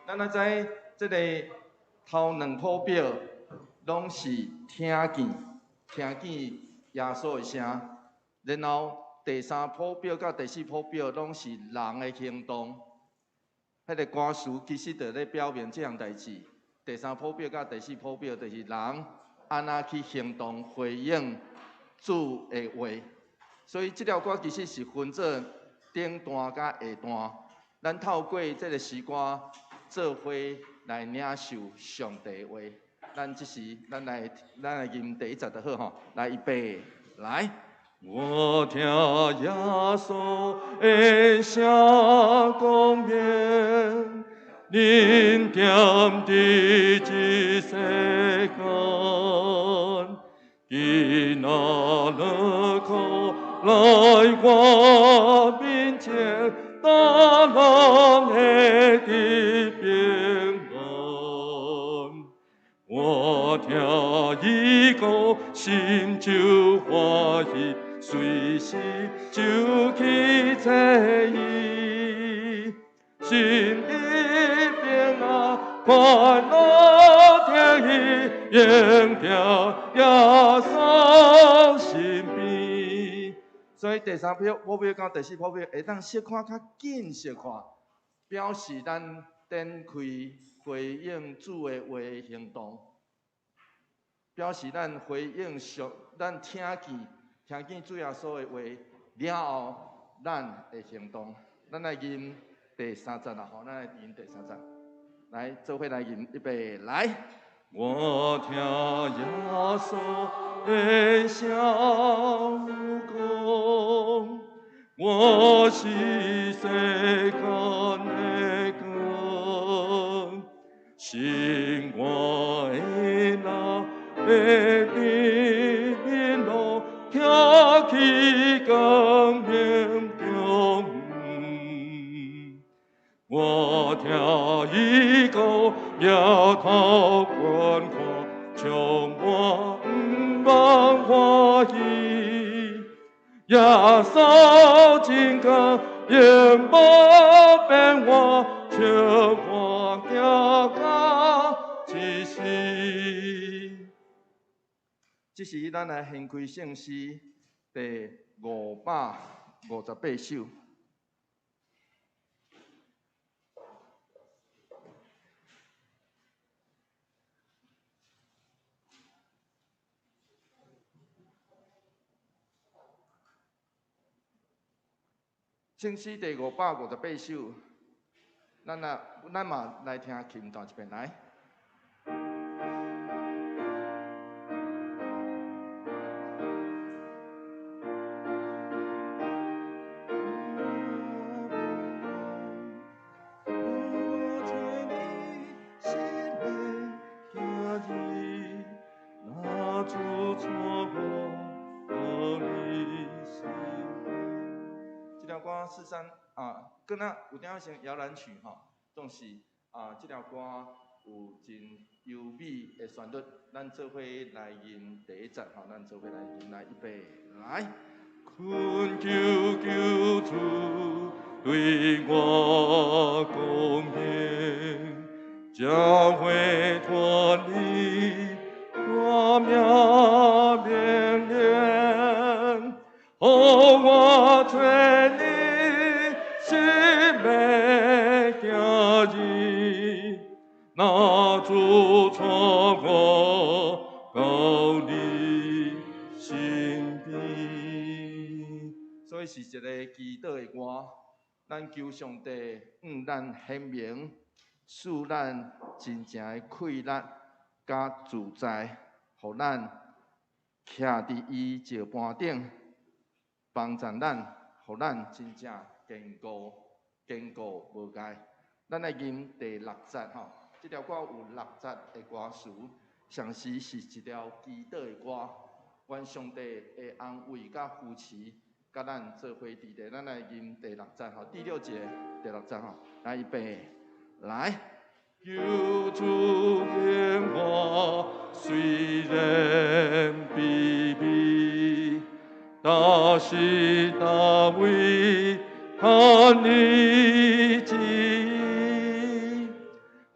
咱仔知這个頭兩譜表攏是聽見，聽見耶穌的聲，然後第三譜表佮第四譜表攏是人的行動。彼个歌詞其實就咧表明這項代誌。第三譜表佮第四譜表就是人按怎去行動回應主的話。所以這條歌其實是分做頂段佮下段。咱透過這個詩歌做伙來領受上帝的話。咱這時，咱來吟第一節就好吼。來，預備，來。我聽耶穌的聲講明，恁踮佇這世間，伊若落苦來我面前，逐人會得平安。我聽伊講，心就歡喜，隨時就去揣伊，心裡平安，快樂甜伊，永佇耶穌身邊。所以第三譜表佮第四譜表會當小可較緊小可，表示咱展開回應主的話行動，表示咱回應上，咱聽見主耶穌的話了後，咱會行動。咱來吟第三節啦，吼，咱來吟第三節，來做伙來吟，預備，來。我聽耶穌的聲講，我是世間的光，信我的人會佇面路行去光明中。我聽伊講，迎頭觀看，充滿毋茫歡喜。耶穌真光，永無變換，笑看行到這時。這時，咱來掀開聖詩第558首。聖詩第558首，咱啊，咱嘛來聽琴彈一遍來。這條歌四三啊，敢若有點像搖籃曲吼，總是啊，這條歌有真優美的旋律，咱做伙來吟第一節吼，咱做伙來吟來，預備，來。懇求救主對我講明，才會脫離大命邊緣，予我揣你心的行兒，若主帶我到你身邊。所以是一个祈禱的歌，咱求上帝向咱顯明，賜咱真正的氣力佮自在，予咱徛佇伊石盤頂，幫助咱，予咱真正堅固、堅固無礙。咱來吟第六節吼，這條歌有六節的歌詞，上時是一條祈禱的歌，願上帝的安慰佮扶持，佮咱做伙佇咧。咱來吟第六節吼，第六節，第六節吼，來預備，來。求主變我雖然卑微，但是大衛看你旨意，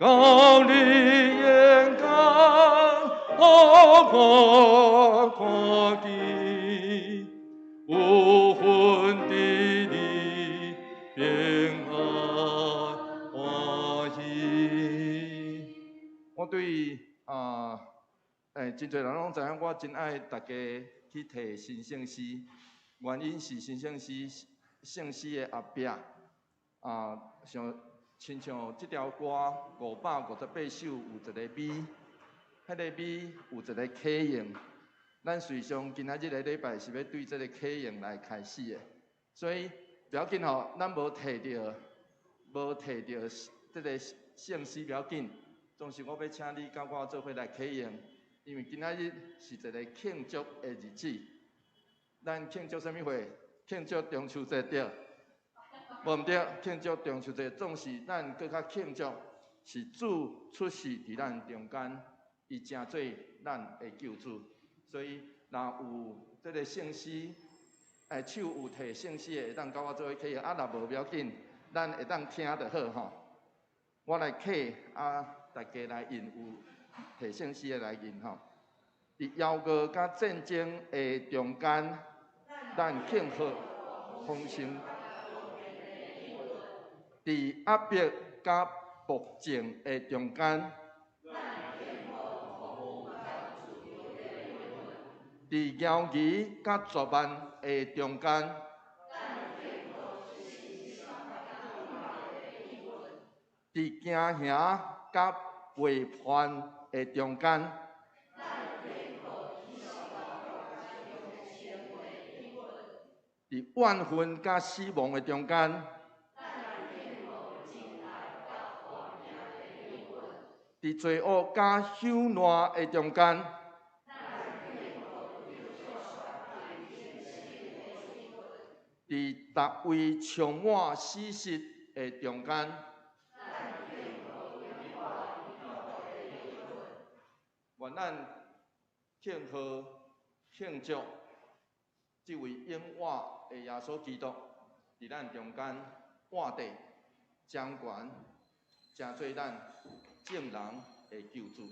到你眼光，予我看見，有份佇你平安歡喜。我對啊，真濟人攏知影，我真愛大家去提新聖詩，原因是新聖詩聖詩的後壁啊，像親像這條歌558首有一个咪，彼个咪有一个啟應。咱隨上今仔日个禮拜是欲對這个啟應來開始的，所以不要緊吼，咱無提著這个聖詩不要緊，總是我欲請你佮我做伙來啟應，因為今仔日是一个慶祝的日子。咱慶祝啥物貨？慶祝中秋節對？無毋對，慶祝中秋節總是咱閣較慶祝是主出世佇咱中間，伊成做咱的救主。所以，若有這个聖詩，手有提聖詩的，會當佮我做伙啟應。啊，若無不要緊，咱會當聽就好吼。我來啟，啊，大家來吟，有提聖詩的來吟吼。佇枵餓佮戰爭的中間，咱慶賀豐盛；佇壓迫佮暴政的中間，佇猶疑佮絕望的中間，佇驚嚇佮背叛的中間，佇怨恨佮死亡的中間，佇罪惡佮朽爛的中間，佇逐位充滿死實的中間，願咱慶賀慶祝這位永活的耶穌基督，佇咱中間活地掌權，成做咱眾人的救主。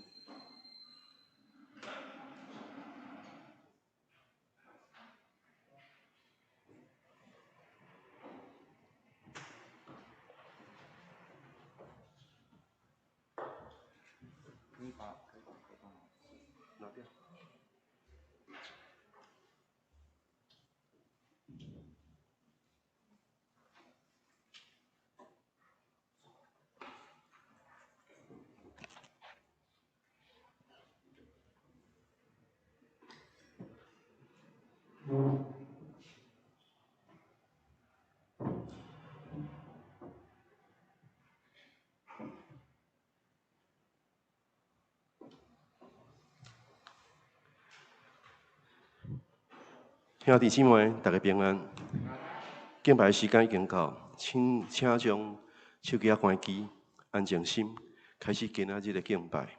你把拿掉。兄弟姊妹，大家平安。敬拜時間已經到，請將手機仔關機，安靜心，開始今仔日的敬拜。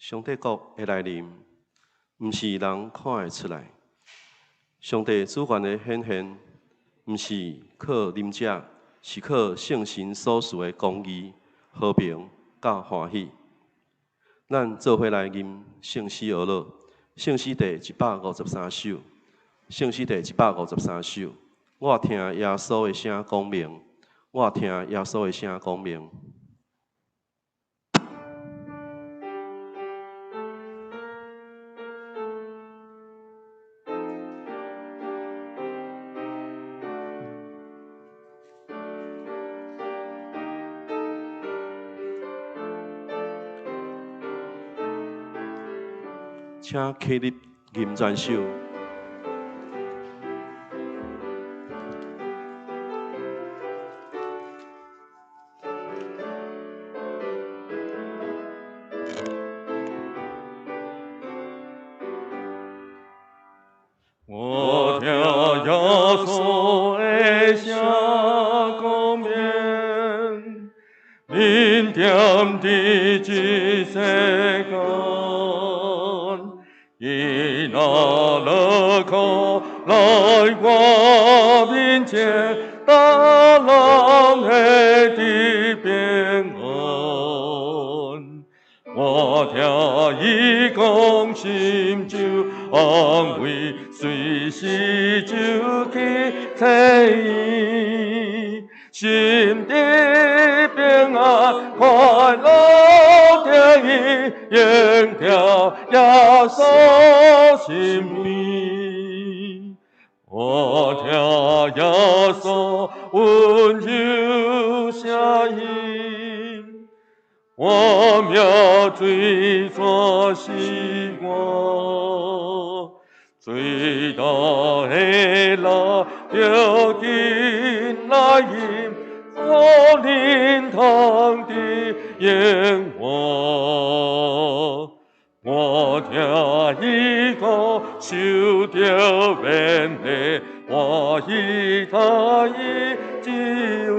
上帝國的來臨，毋是人看會出來。上帝主權的顯現，毋是靠啉食，是靠聖神所賜的公義、和平佮歡喜。咱做伙來吟聖詩呵咾，聖詩第153首，聖詩第153首。我聽耶穌的聲講明，我聽耶穌的聲講明。請起立吟全首。我聽耶穌的聲講明，恁踮佇這世間，伊若落苦來我面前，逐人會得平安。我聽伊講，心就安慰，隨時就去揣伊，心得平安，快樂著伊，永聽耶穌心意。我聽耶穌溫柔聲音，我命水泉是我，最大的人著緊來飲，予恁通得永活。我聽伊講，受著勉勵，歡喜他伊就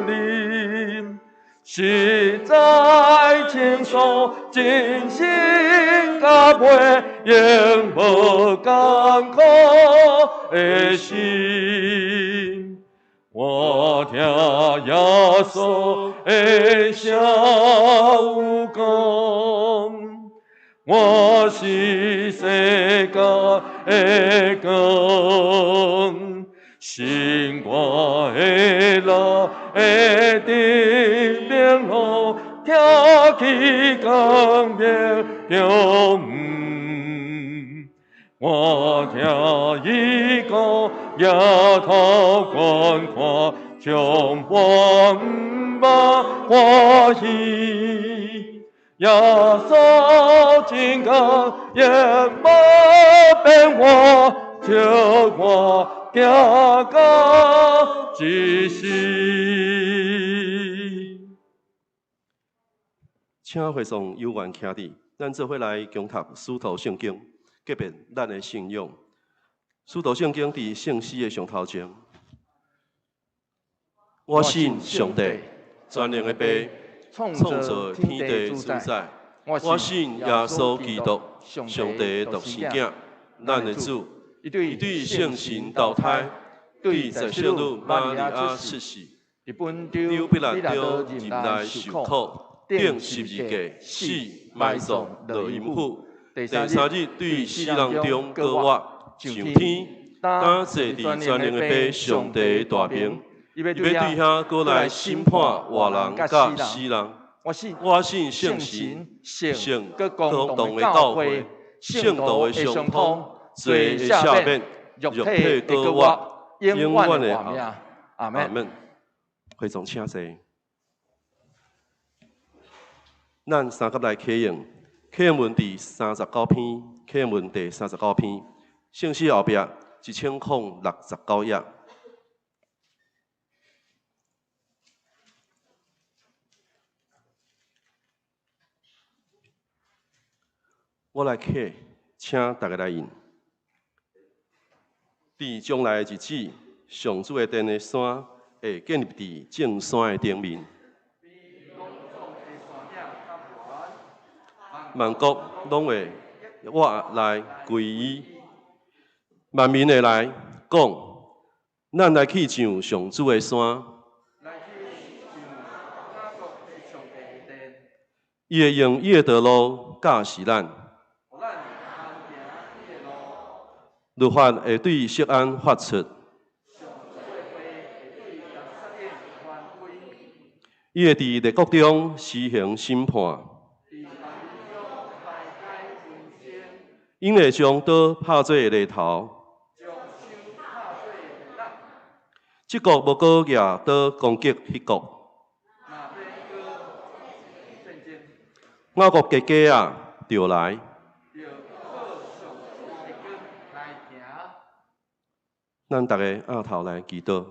臨。實在輕鬆，真心甲袂用無艱苦的心。我聽耶穌的聲有講，我是世界的光，信我的人會得明路，行去光明中。我聽伊講，抬頭觀看，充滿歡喜。耶穌真光，永無變化，召我行到這時。請會眾有緣徛佇，咱做伙來恭讀使徒聖經，革命咱的信仰。使徒聖經佇聖詩的上頭前，我信上帝，全能的父，創造天地主宰。我信耶穌基督，上帝的獨生囝，咱的主。伊對聖神投胎，對在聖女瑪利亞出世，佇本丟彼拉多入內受苦，釘十字架，死，埋葬，落陰府。第三日對死人中復活，上天，當坐佇全能的父上帝大爿。伊欲對遐閣來審判活人佮死人。我信聖神、聖公同的教會、聖徒的相通、罪的赦免、肉體復活、永遠的活命。阿門。會眾請坐。咱三甲來啟用，啟用文第三十九篇，啟用文第三十九篇，聖詩後壁1069頁。我來啟，請大家來應。佇將來的日子，上主的殿的山會建立佇眾山的頂面。萬國攏會倚來歸伊，萬民會來講，咱來去上上主的山。伊會用伊的道路教示咱，律法會對錫安發出。伊會佇列國中施行審判，𪜶會將刀拍做犁頭，這國無閣舉刀攻擊彼國。雅各的家啊，著來。咱逐个徛頭來祈禱。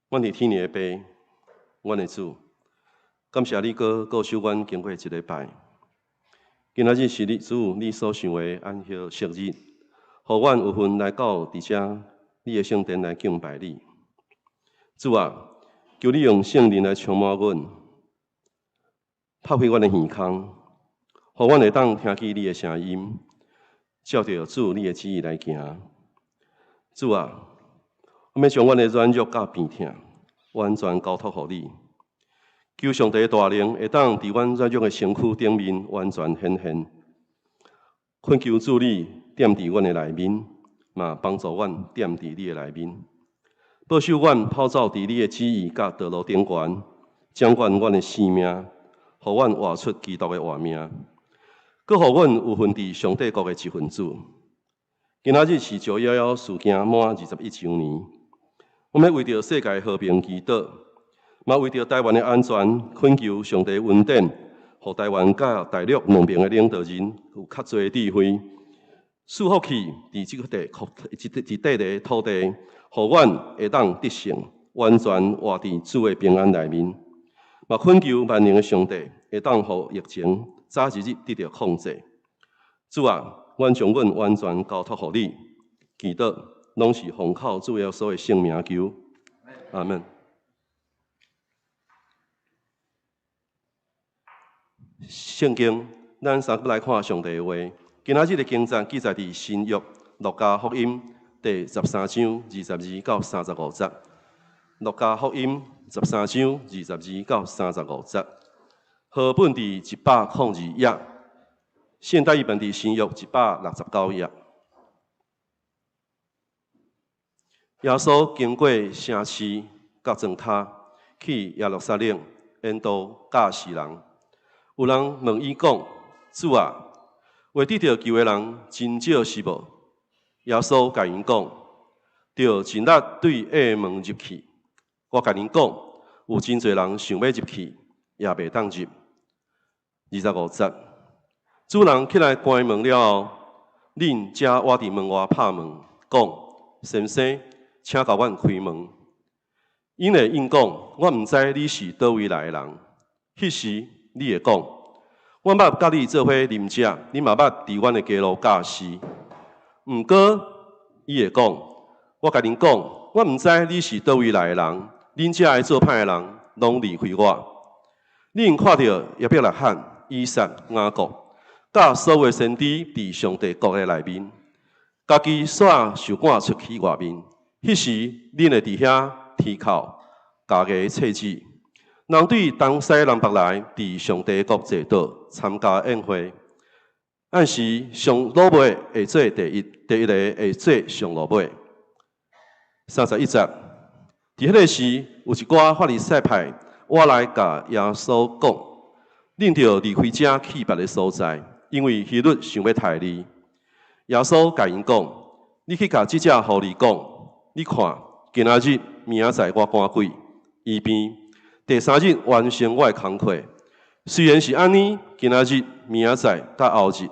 阮佇天的父，阮的主，感謝你閣顧守阮經過一禮拜。今仔日是你主你所想的安息日，予阮有份來到佇遮你的聖殿來敬拜你。主啊，求你用聖靈來充滿阮，拍開阮的耳孔，予阮會當聽見你的聲音，照著主你的旨意來行。主啊，我欲將阮的軟弱佮病痛完全交託予你，求上帝的大能會當佇阮軟弱的身軀頂面完全顯現。懇求主你踮佇阮的內面，嘛幫助阮踮佇你的內面，保守阮跑走佇你的旨意佮道路頂懸，掌管阮的性命，予阮活出基督的活命，閣予阮有份佇上帝國的一份子。今仔日是9·11事件滿21週年，我們為著世界和平祈禱，嘛為著台灣的安全，懇求上帝恩典，予台灣佮大陸兩邊的領導人有較濟智慧，賜福氣佇這個地、這塊的土地，予阮會當得勝，完全活佇主的平安內面。嘛懇求萬能的上帝會當予疫情早一日得著控制。主啊，阮將阮完全交託予你，祈禱攏是奉靠主耶穌的聖名求，阿們。聖經，咱三來看上帝的話。今仔日的經節記載佇新約路加福音第十三章22到35節。路加福音十三章22到35節，和本佇102頁。現代譯本佇新約169頁。耶穌經過城市佮莊跤，去耶路撒冷引導教示人。有人問伊講：主啊，會得著救的人真少是無？耶穌共𪜶講：著盡力對隘門入去。我共恁講，有真濟人想欲入去，也袂當入。25節，主人起來關門了後，恁才倚佇門外拍門，講：先生，請共阮開門。𪜶會應講：我毋知你是佗位來的人。彼時，你會講：阮捌佮你做伙啉食，你嘛捌佇阮的街路教示。毋過，伊會講：我共恁講，我毋知你是佗位來的人，恁遮的做歹的人，攏離開我。恁看著亞伯拉罕、以撒、雅各，佮所有先知佇上帝國的內面，家己煞受趕出去外面。彼時，恁會佇遐啼哭、咬牙切齒。人對東西南北來，佇上帝國坐倒參加宴會。按時上落尾會做第一，第一个會做上落尾。31節，佇彼个時，有一寡法利賽派，倚來共耶穌講：恁著離開遮去別个所在，因為希律想欲刣你。耶穌共𪜶講：你去共這隻狐狸講，你看，今仔日、明仔載我趕鬼、醫病，第三日完成我的工課。雖然是按呢，今仔日、明仔載、佮後日，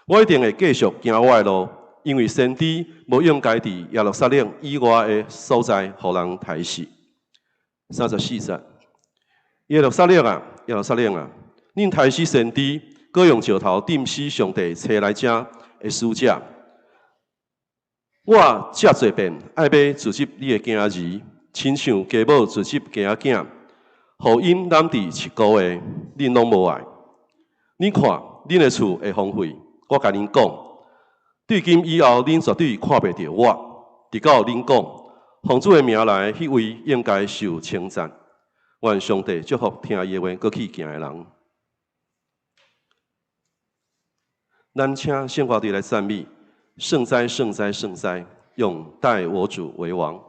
我一定會繼續行我的路，因為先知無應該佇耶路撒冷以外的所在，予人刣死。34節，耶路撒冷啊，耶路撒冷啊，恁刣死先知，閣用石頭釘死上帝差來遮的使者。我遮濟遍愛欲聚集你的囝兒，親像雞母聚集雞仔囝，予𪜶揽佇飼孤的，恁攏無愛。恁看，恁的厝會荒廢。我共恁講，對今以後，恁絕對看袂著我。直到恁講，奉主的名來，彼位應該受稱讚。願上帝祝福聽伊的話，閣去行的人。咱請聖歌隊來讚美，聖哉，聖哉，聖哉，永待我主為王。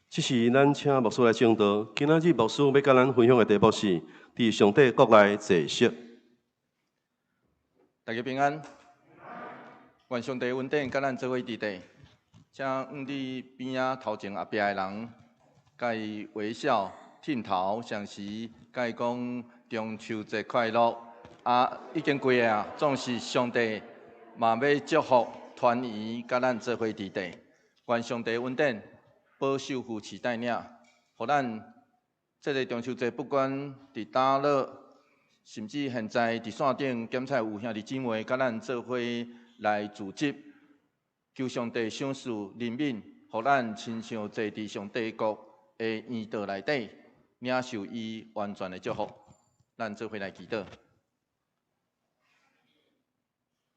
這時，咱請牧師來證道。今仔日牧師欲佮咱分享的題目是：佇上帝國內坐席。大家平安，願上帝恩典佮咱做伙佇底。請向你邊仔頭前後壁的人，共伊微笑、點頭，同時共伊講中秋節快樂。啊，已經過啊，總是上帝嘛欲祝福團圓，佮咱做伙佇底。願上帝恩典保守扶持帶領，予咱這个中秋節，不管佇大樂，甚至現在佇線頂檢測有兄弟姊妹，佮咱做伙來組織，求上帝賞賜憐憫，予咱親像坐佇上帝國的園道內底，領受伊完全的祝福。咱做伙來祈禱。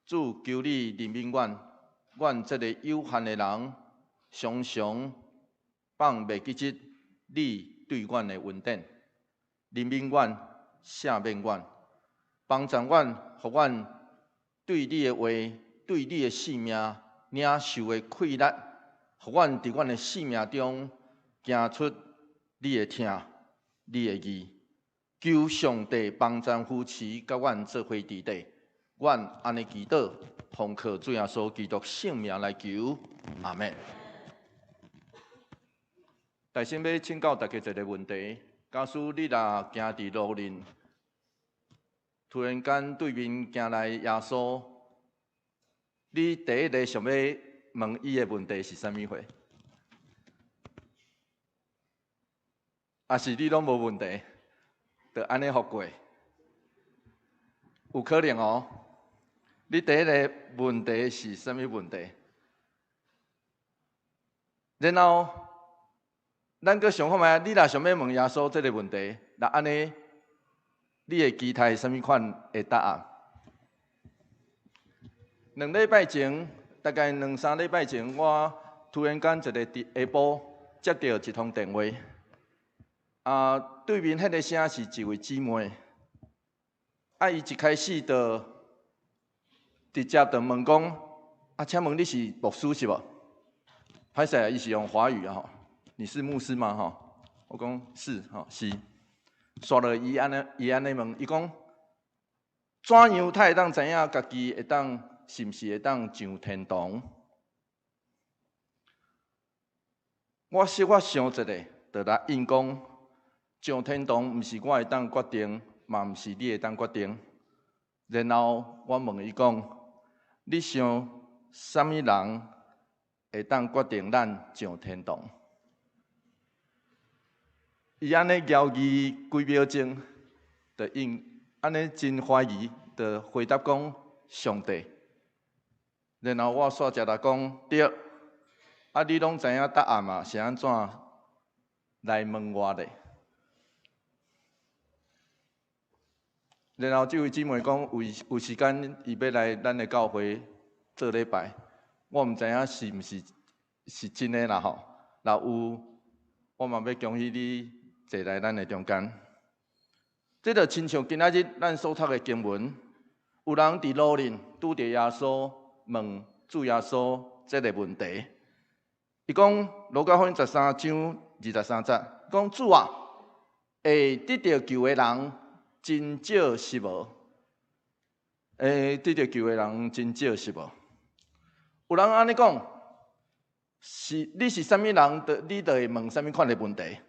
主，求你憐憫阮，阮這个有限的人，常常放袂記得你對阮的恩典，憐憫阮，赦免阮，幫助阮，予阮對你的話、對你的性命領受的氣力，予阮佇阮的性命中行出你的疼、你的義。求上帝幫贊扶持，佮阮做伙佇底。阮按呢祈禱，奉靠主耶穌基督聖名來求，阿們。大先欲請教大家一个問題：假使你若行佇路面，突然間對面行來耶穌，你第一个想欲問伊的問題是啥物貨？抑是你攏無問題，就按呢予過？有可能哦。你第一个問題是啥物問題？然後，咱閣想看覓，你若想欲問耶穌這个問題，若按呢，你會期待啥物款的答案？兩禮拜前，大概兩三禮拜前，我突然間一个佇下晡接著一通電話，啊，對面彼个聲是一位姊妹，啊，伊一開始就直接就問講，啊，請問你是牧師是無？歹勢啊，伊是用華語啊吼，你是牧師嗎？吼，我講是吼是。煞落伊按呢，伊按呢問，伊講怎樣才會當知影家己會當是毋是會當上天堂？我小可想一下，就來應講，上天堂毋是我會當決定，嘛毋是你會當決定。然後我問伊講，你想啥物人會當決定咱上天堂？伊按呢猶豫幾秒鐘，就應按呢真懷疑，就回答講上帝。然後我煞接來講對，啊你攏知影答案嘛？是按怎來問我咧？然後這位姊妹講有有時間，伊欲來咱的教會做禮拜，我毋知影是毋是是真的啦吼。若有，我嘛欲恭喜你坐來咱的中間。這就親像今仔日咱所讀的經文，有人佇路面拄著耶穌，問主耶穌這个問題。伊講路加福音13章23節，講主啊，會得著救的人真少是無？會得著救的人真少是無？有人按呢講，是你是啥物人，就你就會問啥物款的問題。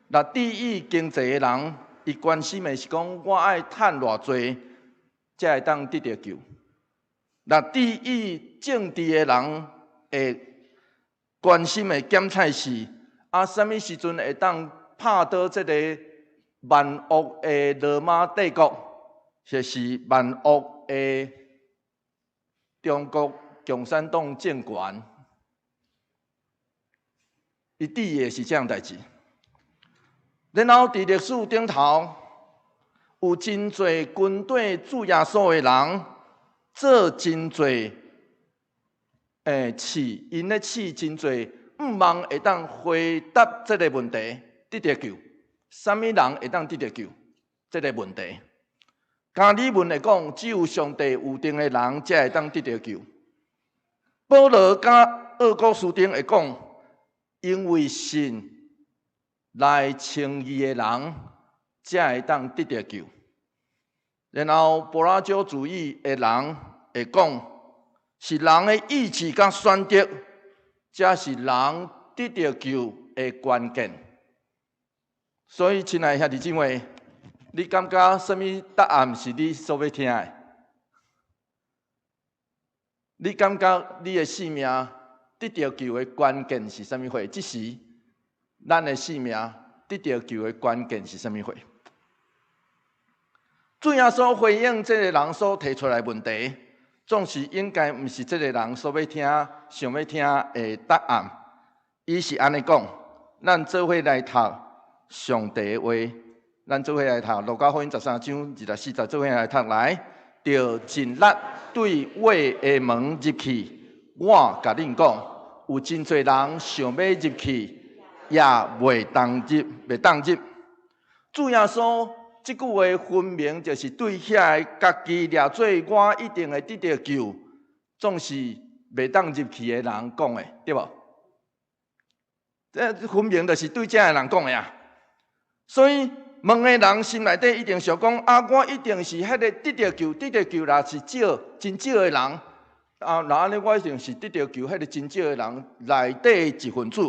若注意經濟的人，伊關心的是講我愛趁偌濟，才會當得著救。若注意政治的人，會關心的檢採是啊，啥物時陣會當拍倒這個萬惡的羅馬帝國，或是萬惡的中國共產黨政權？伊注意的是這樣代誌。然後佇歷史頂頭，有真濟跟綴主耶穌的人，做真濟試，𪜶咧試真濟，向望會當回答這个問題，得著救。啥物人會當得著救？這个問題。加爾文會講，只有上帝預定的人才會當得著救。保羅佮奧古斯丁會講，因為信來稱義的人，才會當得著救。然後柏拉圖主義的人會講，是人的意志佮選擇，才是人得著救的關鍵。所以，親愛的兄弟姊妹，你感覺啥物答案是你所欲聽的？你感覺你的性命得著救的關鍵是啥物貨？這時，咱的性命得著救的關鍵是啥物貨？主耶穌回應這个人所提出來問題，總是應該毋是這个人所欲聽、想欲聽的答案。伊是按呢講：咱做伙來讀上帝的話，咱做伙來讀路加福音13章24節，做伙來讀來，著盡力對畫的門入去。我共恁講，有真濟人想欲入去，也袂當入，袂當入。主耶穌這句話分明就是對遐个家己掠做我一定會得著救，總是袂當入去的人講的，對無？這分明就是對這个人講的啊！所以問的人心內底一定想講：啊，我一定是彼个得著救，得著救若是少，真少的人。啊，若按呢，我一定是得著救，彼个真少的人內底一份子。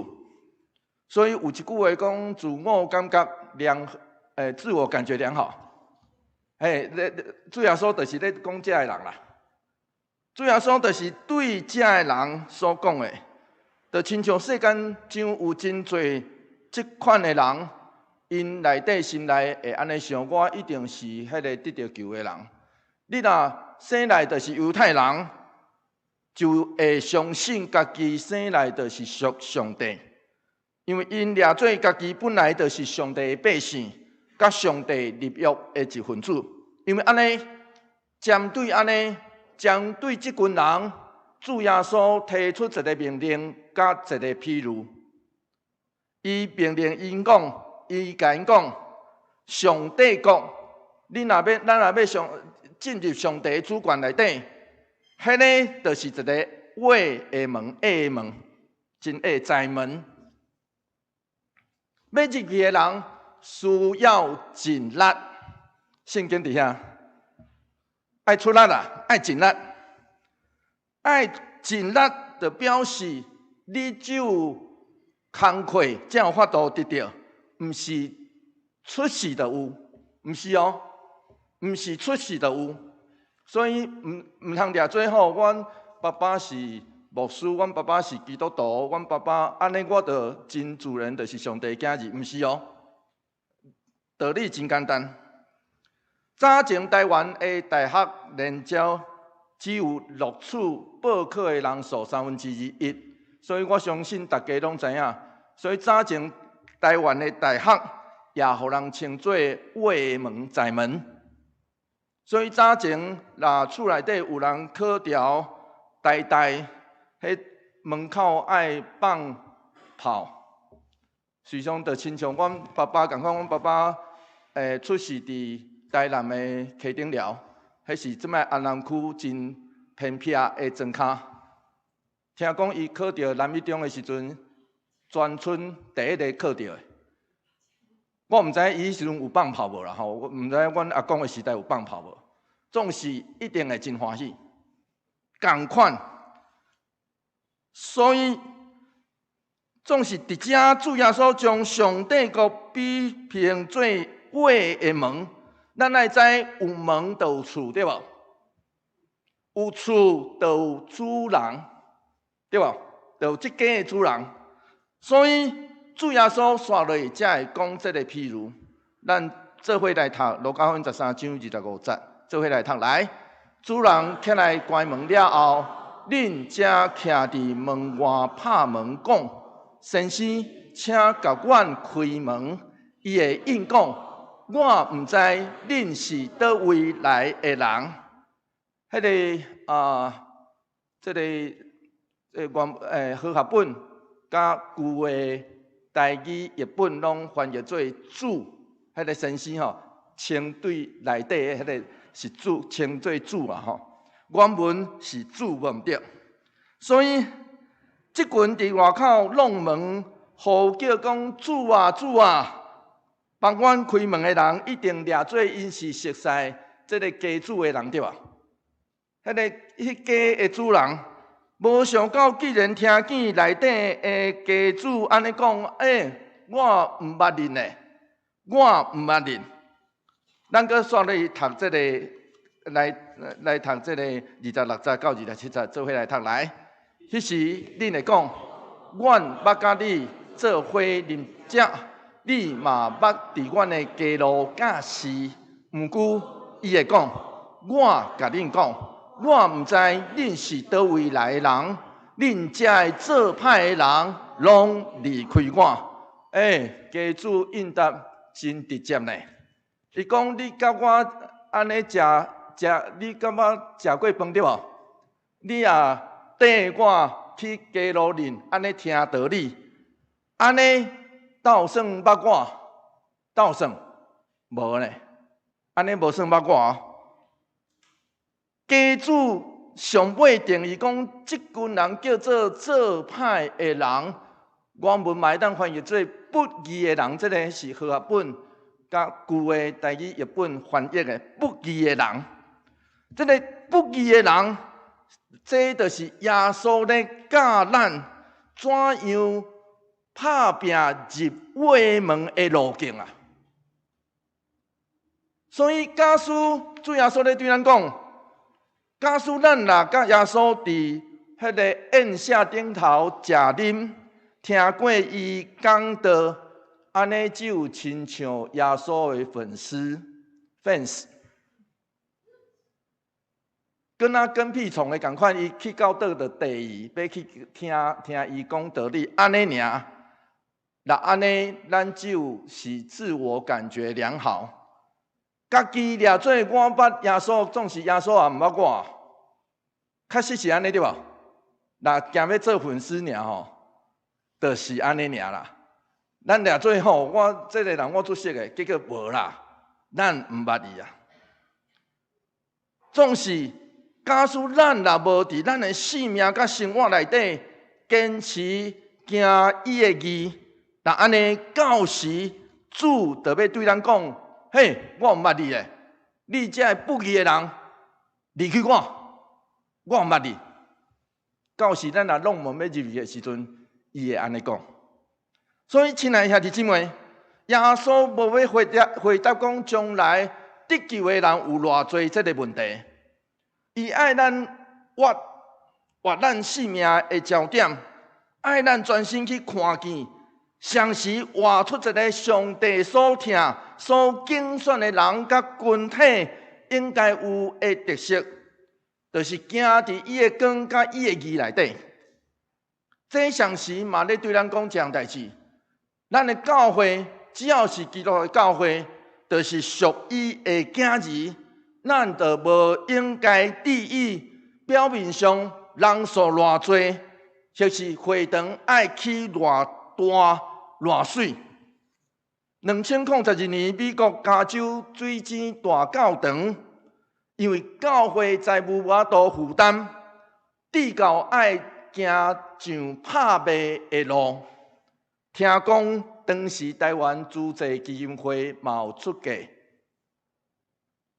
所以有一句話講：自我感覺良，自我感覺良好。嘿，主耶穌就是咧講這个人啦。主耶穌就是對這个人所講的，就親像世間上有真濟這款的人，𪜶內底心內會按呢想，我一定是彼个得著救的人。你若生來就是猶太人，就會相信家己生來就是屬上帝，因為𪜶掠做家己本來就是上帝的百姓，佮上帝立約的一份子。因為按呢，針對按呢，針對這群人，主耶穌提出一个命令，佮一个譬喻。伊命令𪜶講，伊共𪜶講，上帝國，恁若欲，咱若欲上進入上帝主權內底，彼个就是一个狹的門，狹的門，真狹窄門。欲入去的人需要盡力，聖經佇遐，愛出力啦，愛盡力，愛盡力，就表示你只有工課才有法度得著，毋是出世就有，毋是哦，毋是出世就有，所以毋通掠做吼，阮爸爸是牧師，阮爸爸是基督徒，阮爸爸按呢，我就真自然就是上帝囝兒，毋是哦。道理真簡單。早前台灣的大學聯招只有錄取報考的人數1/3，所以我相信大家攏知影。所以早前台灣的大學也予人稱做狹門窄門。所以早前若厝內底有人考著台大，彼門口愛放炮，時常就親像阮爸爸仝款，阮爸爸出世佇台南的溪頂寮，彼是這擺安南區真偏僻的莊跤。聽講伊考著南一中的時陣，全村第一个考著的。我毋知伊彼時陣有放炮無啦吼，我毋知阮阿公的時代有放炮無，總是一定會真歡喜。仝款，所以總是佇遮主耶穌將上帝國比喻做狹的門，咱愛知有門就有厝對無？有厝就有主人對無？就有這家的主人。所以主耶穌紲落去才會講這个譬喻。咱做伙來讀《路加福音》13章25節，做伙來讀來。主人起來關門了後，恁才徛佇門外拍門講：先生，請共阮開門。伊會應講：我毋知恁是佗位來的人。彼个啊，這个原和合本佮舊的台語譯本攏翻譯做主，彼个先生吼，稱對內底的彼个是主，稱做主啊吼。原文是主無毋對，所以這群佇外口弄門呼叫講主啊主啊，幫阮開門的人一定掠做𪜶是熟似這个家主的人對無？彼个彼家的主人，無想到竟然聽見內底的家主按呢講，欸，我毋捌恁呢，我毋捌恁。咱閣煞落去讀這个，來來讀這个26節到27節，做伙來讀來。彼時恁會講，阮捌佮你做伙啉食，你嘛捌佇阮的街路教示。毋過伊會講，我共恁講，我毋知恁是佗位來的人，恁遮的做歹的人，攏離開我。欸，家主應答真直接呢。伊講你佮我按呢食食，你佮我食過飯對無？你也綴我去街路裡按呢聽道理，按呢斗算捌我？斗算無呢？按呢無算捌我哦。家主上尾定義講，這群人叫做做歹的人，原文嘛會當翻譯做不義的人，這个是和合本。佮舊的台語譯本翻譯的不義的人。這个不義的人，這就是耶穌咧教咱怎樣拍拚入畫門的路徑啊！所以假使主耶穌咧對咱講，假使咱若佮耶穌佇彼个宴席頂頭食啉，聽過伊講道，按呢只有親像耶穌的粉絲 fans，敢若跟屁蟲的仝款，伊去到佗就綴伊，欲去聽聽伊講道理，按呢爾。若按呢，咱只有是自我感覺良好，家己掠做我捌耶穌，總是耶穌也毋捌我，確實是按呢對無？若驚欲做粉絲爾吼，就是按呢爾啦。咱掠做吼，我這个人我足熟的，結果無啦，咱毋捌伊啊。總是假使咱若無佇咱的性命佮生活內底堅持行伊的義，若按呢到時主就欲對咱講：嘿，我毋捌你的，你這个不義的人，離開我，我毋捌你。到時咱若弄門欲入去的時陣，伊會按呢講。所以，親愛的兄弟姊妹，耶穌無欲回答回答講將來得救的人有偌濟這个問題。伊愛咱活活咱性命的焦點，愛咱專心去看見，相時活出一个上帝所疼、所揀選的人佮群體應該有的特色，就是行佇伊的光佮伊的義內底。這相時嘛咧對咱講一項代誌，咱的教會只要是基督的教會，就是屬伊的囝兒，咱就無應該注意表面上人數偌濟，或是會堂愛起偌大偌媠。2012年，美國加州水晶大教堂，因為教會財務無法度負擔，至到愛行上拍賣的路。聽講當時台灣慈濟基金會嘛有出價，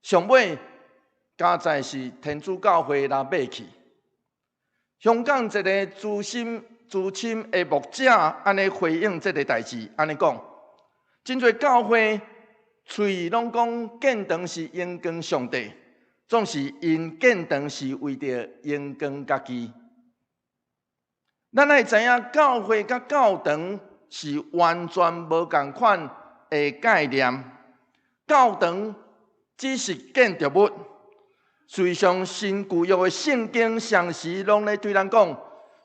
上尾佳哉是天主教會來買去。香港一個資深的牧者按呢回應這个代誌，按呢講：真濟教會喙攏講建堂是榮光上帝，總是𪜶建堂是為著榮光家己。咱愛知影教會佮教堂是完全無仝款的概念。教堂只是建築物，事實上新舊約的聖經常時攏咧對咱講，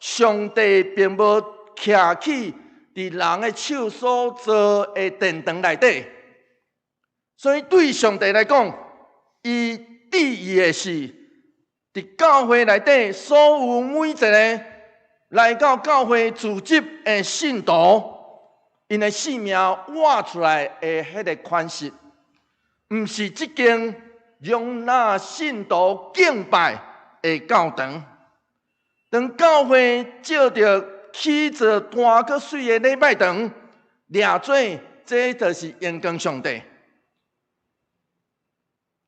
上帝並無徛起佇人的手所造的殿堂內底，所以對上帝來講，伊注意的是佇教會內底所有每一個來到教會組織的信徒，𪜶的生命活出來的彼个款式，毋是這間容納信徒敬拜的教堂。當教會照著起造大閣媠的禮拜堂，掠做這就是榮光上帝，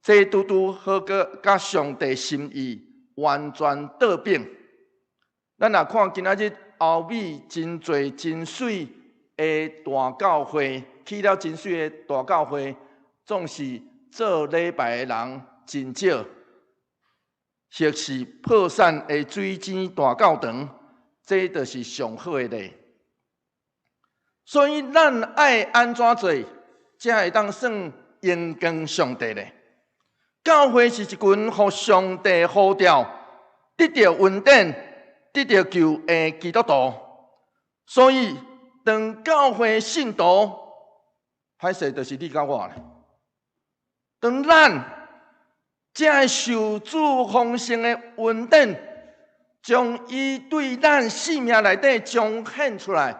這拄拄好閣佮上帝心意完全倒反。咱若看今仔日歐美真濟真媠的大教會，起了真媠的大教會，總是做禮拜的人真少，或是破產的水晶大教堂，這就是上好的例。所以咱愛按怎做，才會當算榮光上帝呢？教會是一群予上帝呼召、得著恩典、得著救的基督徒。所以，當教會信徒，歹勢就是你佮我咧。當咱才會受主豐盛的恩典，將伊對咱生命內底彰顯出來，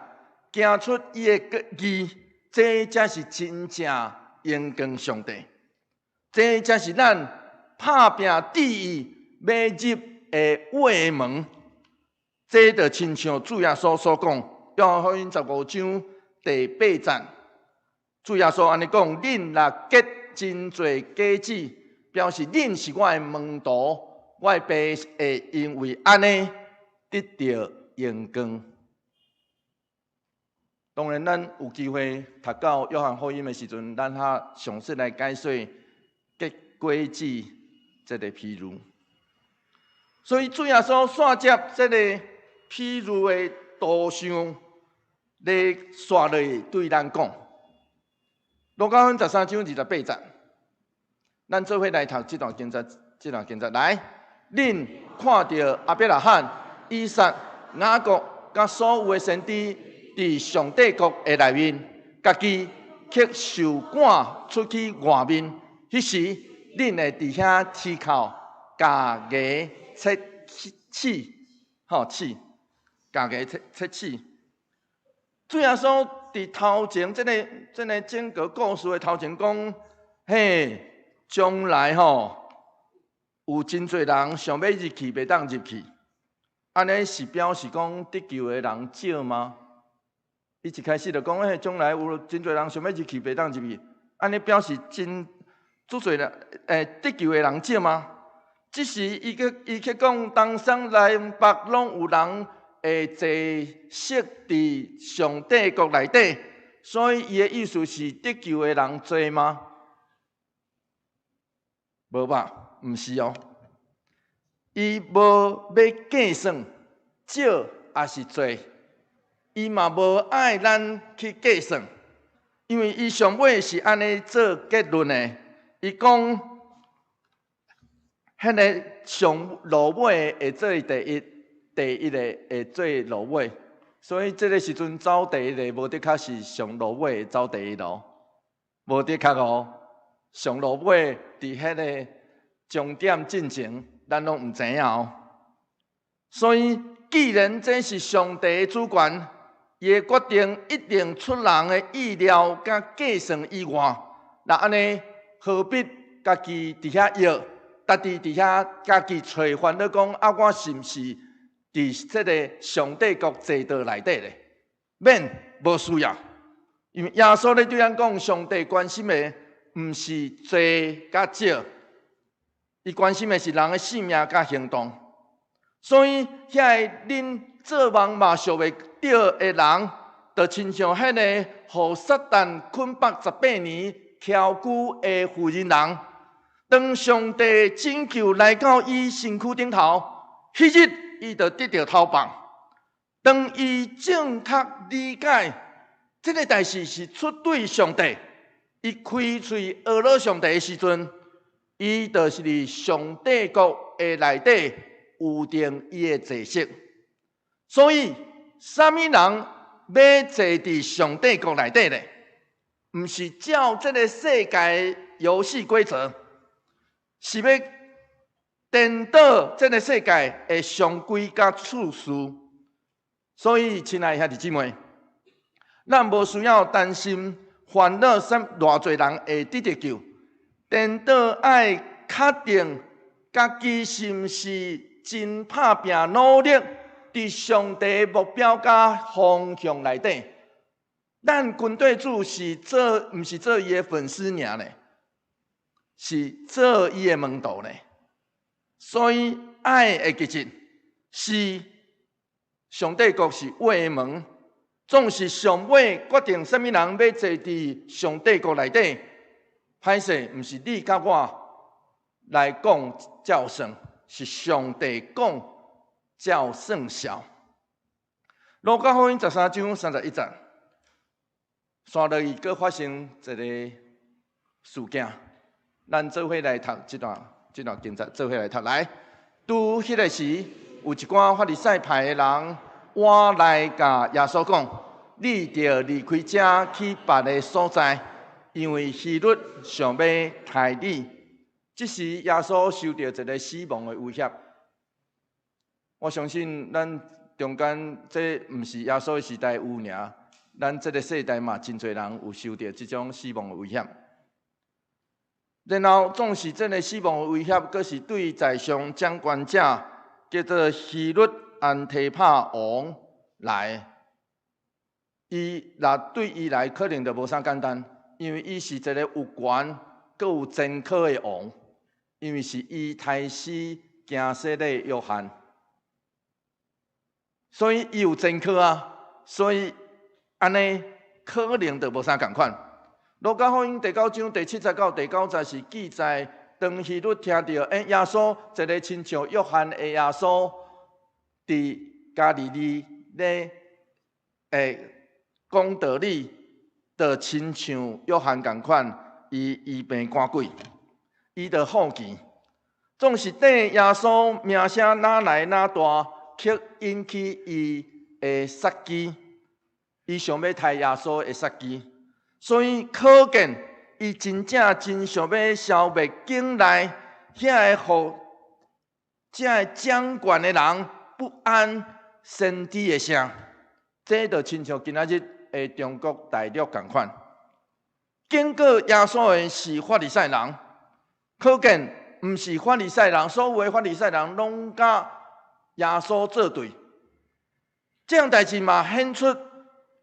行出伊的義，這才是真正榮光上帝。這才是咱拍拚志意欲入的畫門。這就親像主耶穌所講，約翰福音15章第8節，主耶穌按呢講，恁若結真濟果子，表示恁是我的門徒，我的爸會因為按呢得著榮光。當然，咱有機會讀到約翰福音的時陣，咱較詳細來解說結果子這个譬喻。所以主耶穌煞接這个譬喻的圖像咧，煞落去對咱講。路加福音13章28節，咱做伙來讀這段經節，這段經節來，恁看著亞伯拉罕、以撒、雅各佮所有的先知佇上帝國的內面，家己卻受趕出去外面。彼時，恁會佇遐啼哭、咬牙切齒，吼齒，咬牙切切齒。主耶穌佇頭前，這个整個故事的頭前講，嘿，將來吼有真濟人想欲入去，袂當入去。按呢是表示講得救的人少嗎？伊一開始就講，嘿，將來有真濟人想欲入去，袂當入去。按呢表示真足濟人，得救的人少嗎？只是伊去講，東山南北攏有人會坐席佇上帝國內底，所以伊的意思是得救的人濟嗎？無吧，毋是哦。伊無欲計算少抑是濟，伊嘛無愛咱去計算，因為伊上尾是按呢做結論的。伊講，彼个上落尾的會做第一，第一个會做落尾，所以這个時陣走第一个，無的確是上落尾走第一囉，無的確哦，上落尾佇彼个終點進前，咱攏毋知影哦。所以，既然這是上帝的主權，伊的決定一定出人的意料佮計算以外，若按呢，何必家己佇遐臆，家己佇遐家己揣煩惱講啊，我是毋是佇這个上帝國坐桌內底咧？免，無需要，因為耶穌咧對咱講，上帝關心的毋是濟佮少，伊關心的是人的性命佮行動。所以，遐个恁做夢嘛想袂著的人，就親像彼个予撒旦捆綁18年、蹺拘的婦人人，當上帝拯救來到伊身軀頂頭，彼日伊就得著頭放。當伊正確理解這个代誌是出對上帝，伊開喙呵咾上帝的時陣，伊就是佇上帝國的內底有定伊的坐席。所以，啥物人欲坐佇上帝國內底咧？毋是照這个世界遊戲規則，是欲顛倒這个世界的常規佮次序。所以，親愛的兄弟姊妹，咱無需要擔心煩惱，啥偌濟人會得著救。顛倒愛確定家己是毋是真拍拚努力，佇上帝目標佮方向內底。咱軍隊主是做，毋是做伊的粉絲爾呢，是做伊的門徒呢。所以愛會記得是上帝國是畫的門，總是上尾決定啥物人欲坐佇上帝國內底。歹勢，毋是你佮我來講才算，是上帝講才算數。路加福音13章31節，煞落去閣發生一个事件，咱做伙來讀這段經節，做伙來讀來。拄彼个時，有一寡法利賽派的人，倚來共耶穌講：你著離開遮去別个所在，因為希律想欲刣你。這時，耶穌受著一个死亡的威脅。我相信咱中間這毋是耶穌的時代有爾，咱這个世代嘛，真濟人有受著這種死亡的威脅。然後，總是這个死亡的威脅，閣是對在上掌權者叫做希律安提帕王來。伊若對伊來，可能就無啥簡單。因為伊是一個有權、閣有前科的王，因為是伊刣死行洗禮約翰，所以伊有前科啊，所以按呢可能就無啥仝款。路加福音第九章第七節到第九節是記載，當希律聽著，耶穌一個親像約翰的耶穌，佇加利利咧，講道理，就親像約翰仝款，伊醫病趕鬼，伊就好奇，總是對耶穌名聲哪來哪大，卻引起伊的殺機，伊想欲刣耶穌的殺機。所以可見，伊真正真想欲消滅境內遐个予這个掌權的人不安先知的聲，這就親像今仔日的中國大陸仝款。警告耶穌的是法利賽人，可見毋是法利賽人，所有的法利賽人攏佮耶穌作對。這項代誌嘛顯出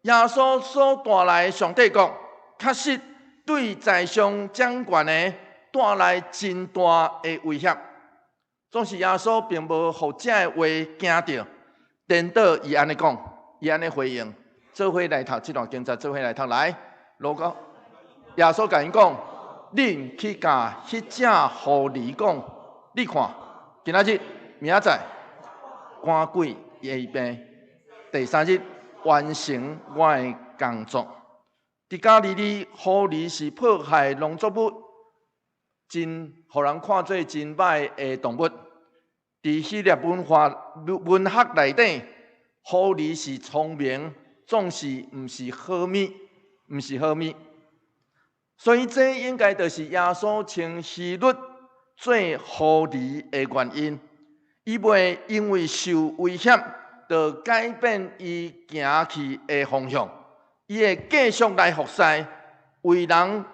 耶穌所帶來的上帝國，確實對在上掌權的帶來真大的威脅。總是耶穌並無予這個話驚著，顛倒伊按呢講，伊按呢回應，做伙來讀這段經節，做伙來讀來。路加耶穌共𪜶講：恁去共彼隻狐狸講，你看，今仔日、明仔載趕鬼醫病，第三日完成我的工作。佇加利利，狐狸是破壞農作物，真予人看做真歹的動物。佇希臘文化文學內底，狐狸是聰明，總是毋是好物，毋是好物。所以這應該就是耶穌稱希律做狐狸的原因。伊袂因為受威脅，就改變伊行去的方向。伊會繼續來服侍，為人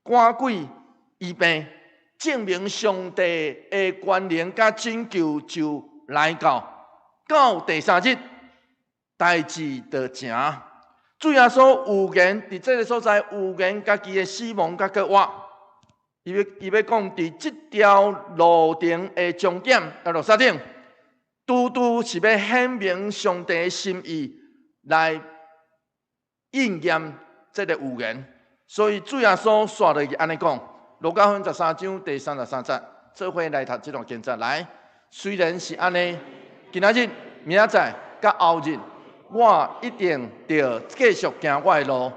趕鬼醫病，證明上帝的權能佮拯救就來到。到第三日，代誌就成。主耶穌預言佇這个所在預言家己的死亡佮復活。伊欲講佇這條路程的終點耶路撒冷，拄拄是欲顯明上帝的心意來應驗這个預言。所以主耶穌紲落去按呢講，路加福音13章第33節，做伙來讀這段經節來。雖然是按呢，今仔日、明仔載、佮後日，我一定著繼續行我的路，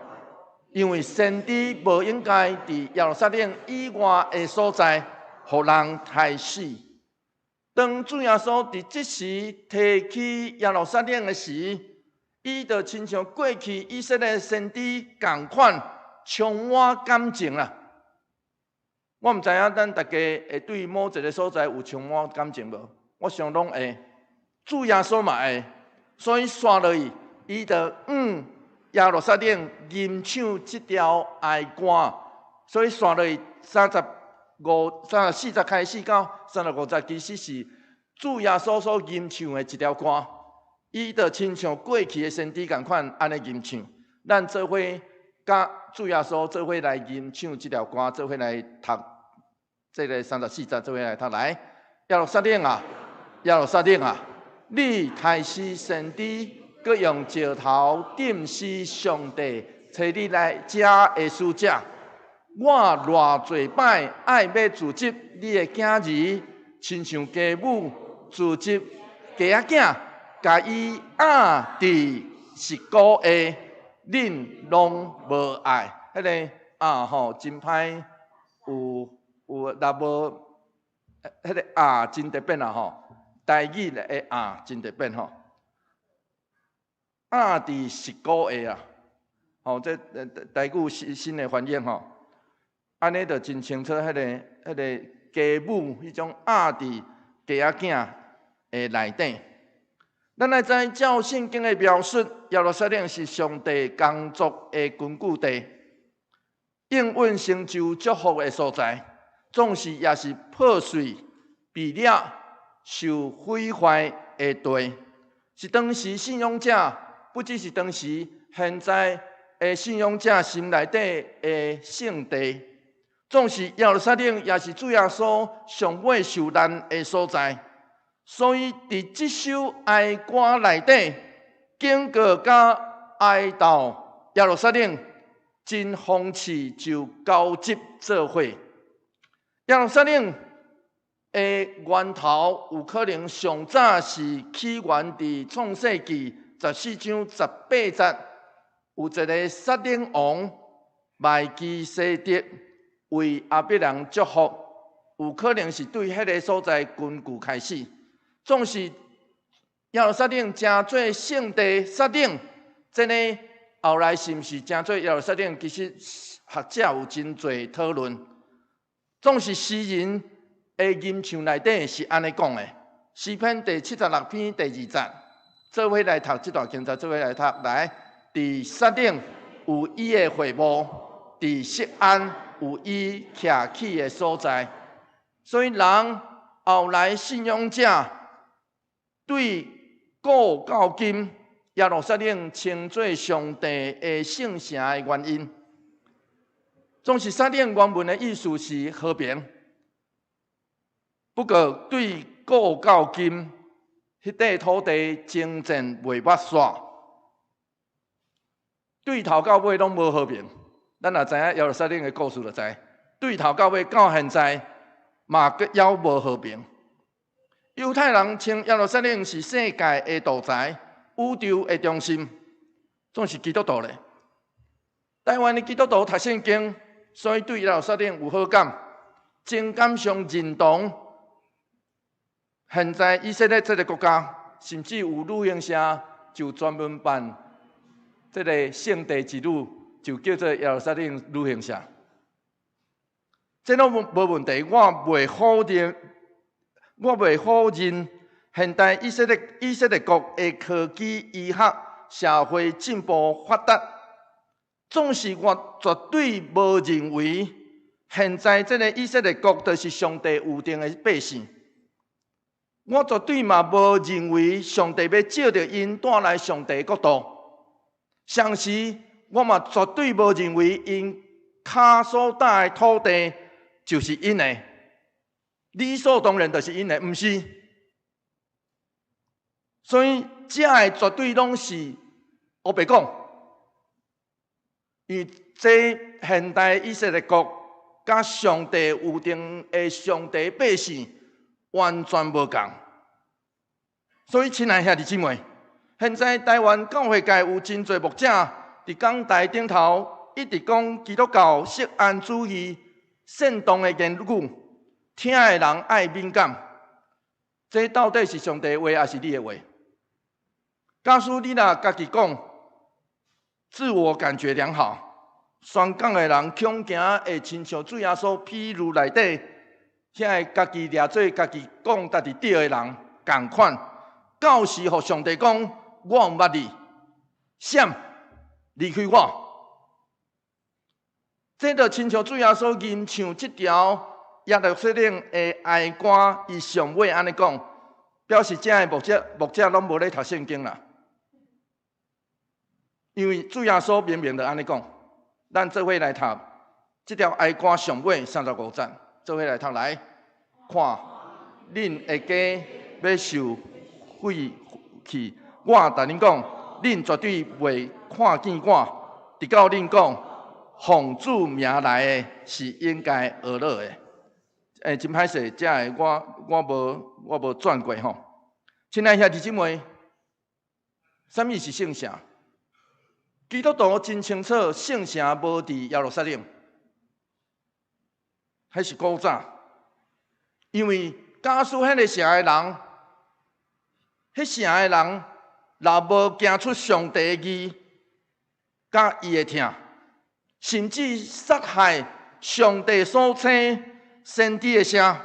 因為先知無應該佇耶路撒冷以外的所在，予人刣死。當主耶穌佇這時提起耶路撒冷的時，伊就親像過去以色列先知仝款，充滿感情啦。我毋知影咱大家會對某一个所在有充滿感情無？我想攏會，主耶穌嘛會，所以紲落去，伊就向耶路撒冷吟唱這條哀歌。所以紲落去35、34節開始到35節，其實是主耶穌所吟唱的一條歌。伊就親像過去的先知仝款按呢吟唱，咱做伙佮主耶穌做伙來吟唱這條歌，做伙來讀這个34節，做伙來讀來。耶路撒冷啊，耶路撒冷啊，你刣死先知，閣用石頭釘死上帝差你來遮的使者，我偌濟擺愛欲聚集你的囝兒，親像雞母聚集雞仔囝，共伊掩佇翼鼓下，恁攏無愛。彼个啊吼，真歹有有，若無彼个啊真特別啦吼，台語的啊真特別吼，掩佇翼鼓下啊，吼，這台語新新的翻譯吼，按呢就真清楚，彼个雞母彼種掩佇雞仔囝的內底。咱來知照聖經的描述，耶路撒冷是上帝工作的根據地，應允成就祝福的所在，總是也是破碎、被掠、受毀壞的地，是當時信仰者，不只是當時，現在的信仰者心內底的聖地，總是耶路撒冷，也是主耶穌上尾受難的所在。所以，佇這首哀歌內底，警告佮哀悼耶路撒冷，真諷刺就交織做伙。耶路撒冷的源頭有可能上早是起源佇創世記14章18節，有一个撒冷王麥基洗德為亞伯蘭祝福，有可能是對彼个所在根據開始。總是耶路撒冷成做聖地撒冷，這个後來是毋是成做耶路撒冷？其實學者有真濟討論。總是詩人的吟唱內底是按呢講的，詩篇第76篇第2節，做伙來讀這段經節，做伙來讀來。佇撒冷有伊的會幕，佇錫安有伊徛起的所在。所以人後來信仰者對古到今耶路撒冷稱做上帝的聖城的原因，總是撒冷原文的意思是和平。不過對古到今，彼塊土地爭戰袂捌煞，對頭到尾攏無和平。咱若知影耶路撒冷的故事就知，對頭到尾到現在嘛閣猶無和平。猶太人稱耶路撒冷是世界的道台、宇宙的中心，總是基督徒咧。台灣的基督徒讀聖經，所以對耶路撒冷有好感，情感上認同。現在以色列這个國家，甚至有旅行社就專門辦這个聖地之旅，就叫做耶路撒冷旅行社。這攏無問題，我袂否認現代以色列國的科技、醫學、社會進步發達，總是我絕對無認為現在這个以色列國就是上帝預定的百姓。我絕對嘛無認為上帝欲藉著𪜶帶來上帝國度。同時，我嘛絕對無認為𪜶跤所踏的土地就是𪜶的，理所當然就是𪜶的，毋是。所以，這个絕對攏是烏白講，因為這現代以色列國佮上帝預定的上帝百姓完全無仝。所以，親愛兄弟姊妹，現在台灣教會界有真濟牧者佇講台頂頭一直講基督教錫安主義煽動的言語，聽的人愛敏感。這到底是上帝的話，抑是你的話？假使你若家己講，自我感覺良好，宣講的人恐驚會親像主耶穌譬喻內底，遐个家己掠做家己講家己對的人仝款，到時予上帝講，我毋捌你，閃離開我。這就親像主耶穌吟唱這條耶路撒冷的哀歌，伊上尾按呢講，表示這的牧者攏無咧讀聖經啦。因為主耶穌明明就按呢講，咱做伙來讀這條哀歌上尾35節，做伙來讀來看，恁的家欲受廢去，我共恁講，恁絕對袂看見我，直到恁講奉主名來的是應該呵咾的。真歹勢，這个我無轉過吼。親愛兄弟姊妹，啥物是聖城？基督徒真清楚，聖城無佇耶路撒冷，彼是古早。因為假使彼个城的人，彼城的人若無行出上帝的義，佮伊的疼，甚至殺害上帝所請先知的聲，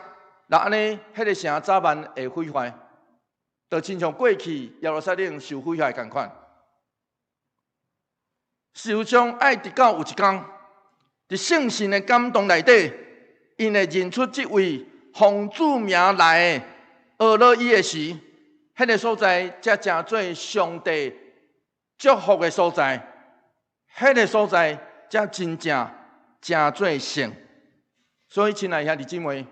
若按呢，彼个城早晚會毀壞，就親像過去耶路撒冷受毀壞仝款。事實上，愛直到有一天，佇聖神的感動內底，𪜶會認出這位奉主名來的呵咾伊的時，彼个所在才成做上帝祝福的所在。彼个所在才真正成做圣。所以，亲爱兄弟姊妹，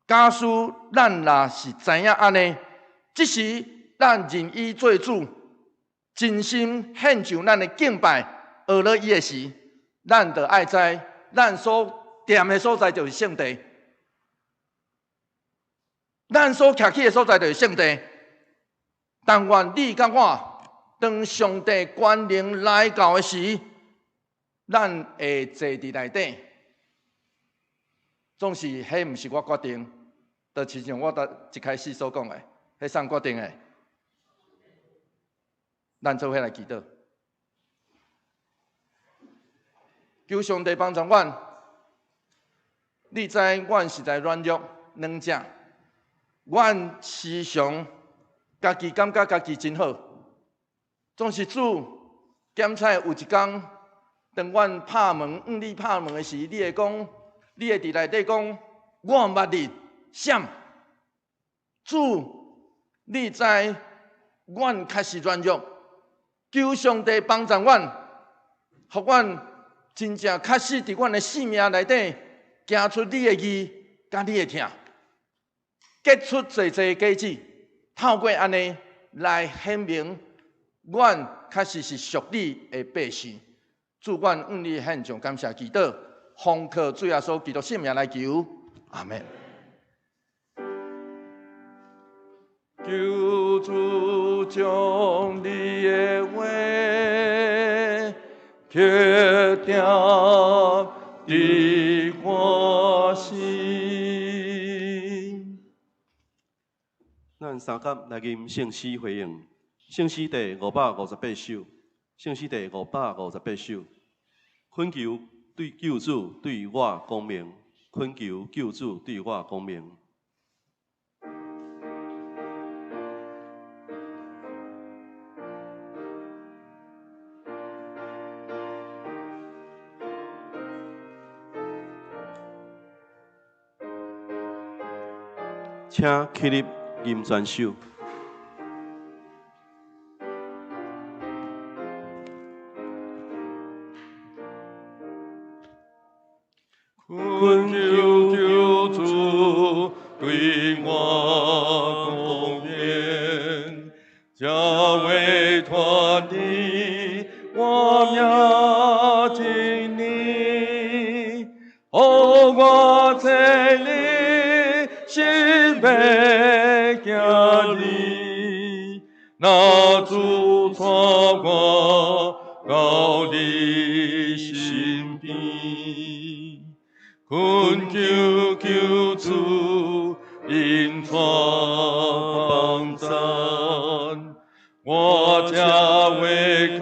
假使咱若是知影按呢，这时咱认伊做主，真心献上咱的敬拜，学了伊的时，咱就爱知，咱所踮的所在就是圣地，咱所徛起的所在就是圣地。但愿你佮我，当上帝权能来到的时，咱会坐伫内底。总是彼毋是我决定，就亲像我伫一开始所讲的，彼谁决定的？咱做伙来祈祷，求上帝帮助阮。你知阮实在软弱软弱，阮时常家己感觉家己真好，总是主检测有一工，当阮拍门，向你拍门的时，你会讲，你会伫内底讲，我毋捌你，啥？主，你知阮确实软弱，求上帝帮助阮，予阮真正确实伫阮的生命内底行出你的义，佮你的疼，结出济济果子，透过按呢来显明，阮确实是属你的百姓。主，阮向你献上感谢祈祷，奉靠主耶稣基督圣名来求，阿们。求主将你的话刻定伫我心。咱三甲来吟圣诗回应，圣诗第558首，圣诗第558首，恳求对救主对我讲明，恳求救主对我讲明。请起立吟全首。恳求救主对我讲明，才会脱离我命真理，予我这里心欲行你，若主带我到你身边。恳求救主引带帮赞，我才会看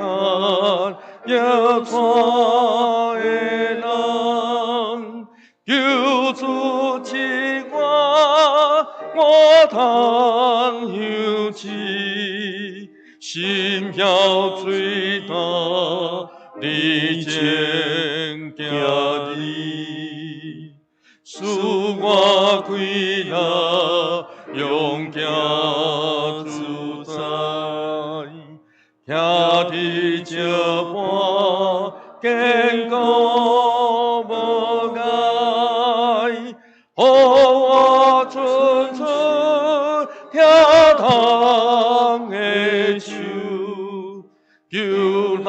约带的人，救主赐我，我通休止，心晓最大，你前行你。赐我快乐，勇行自在，徛伫石伴，坚固无碍，予我伸出疼痛的手，救人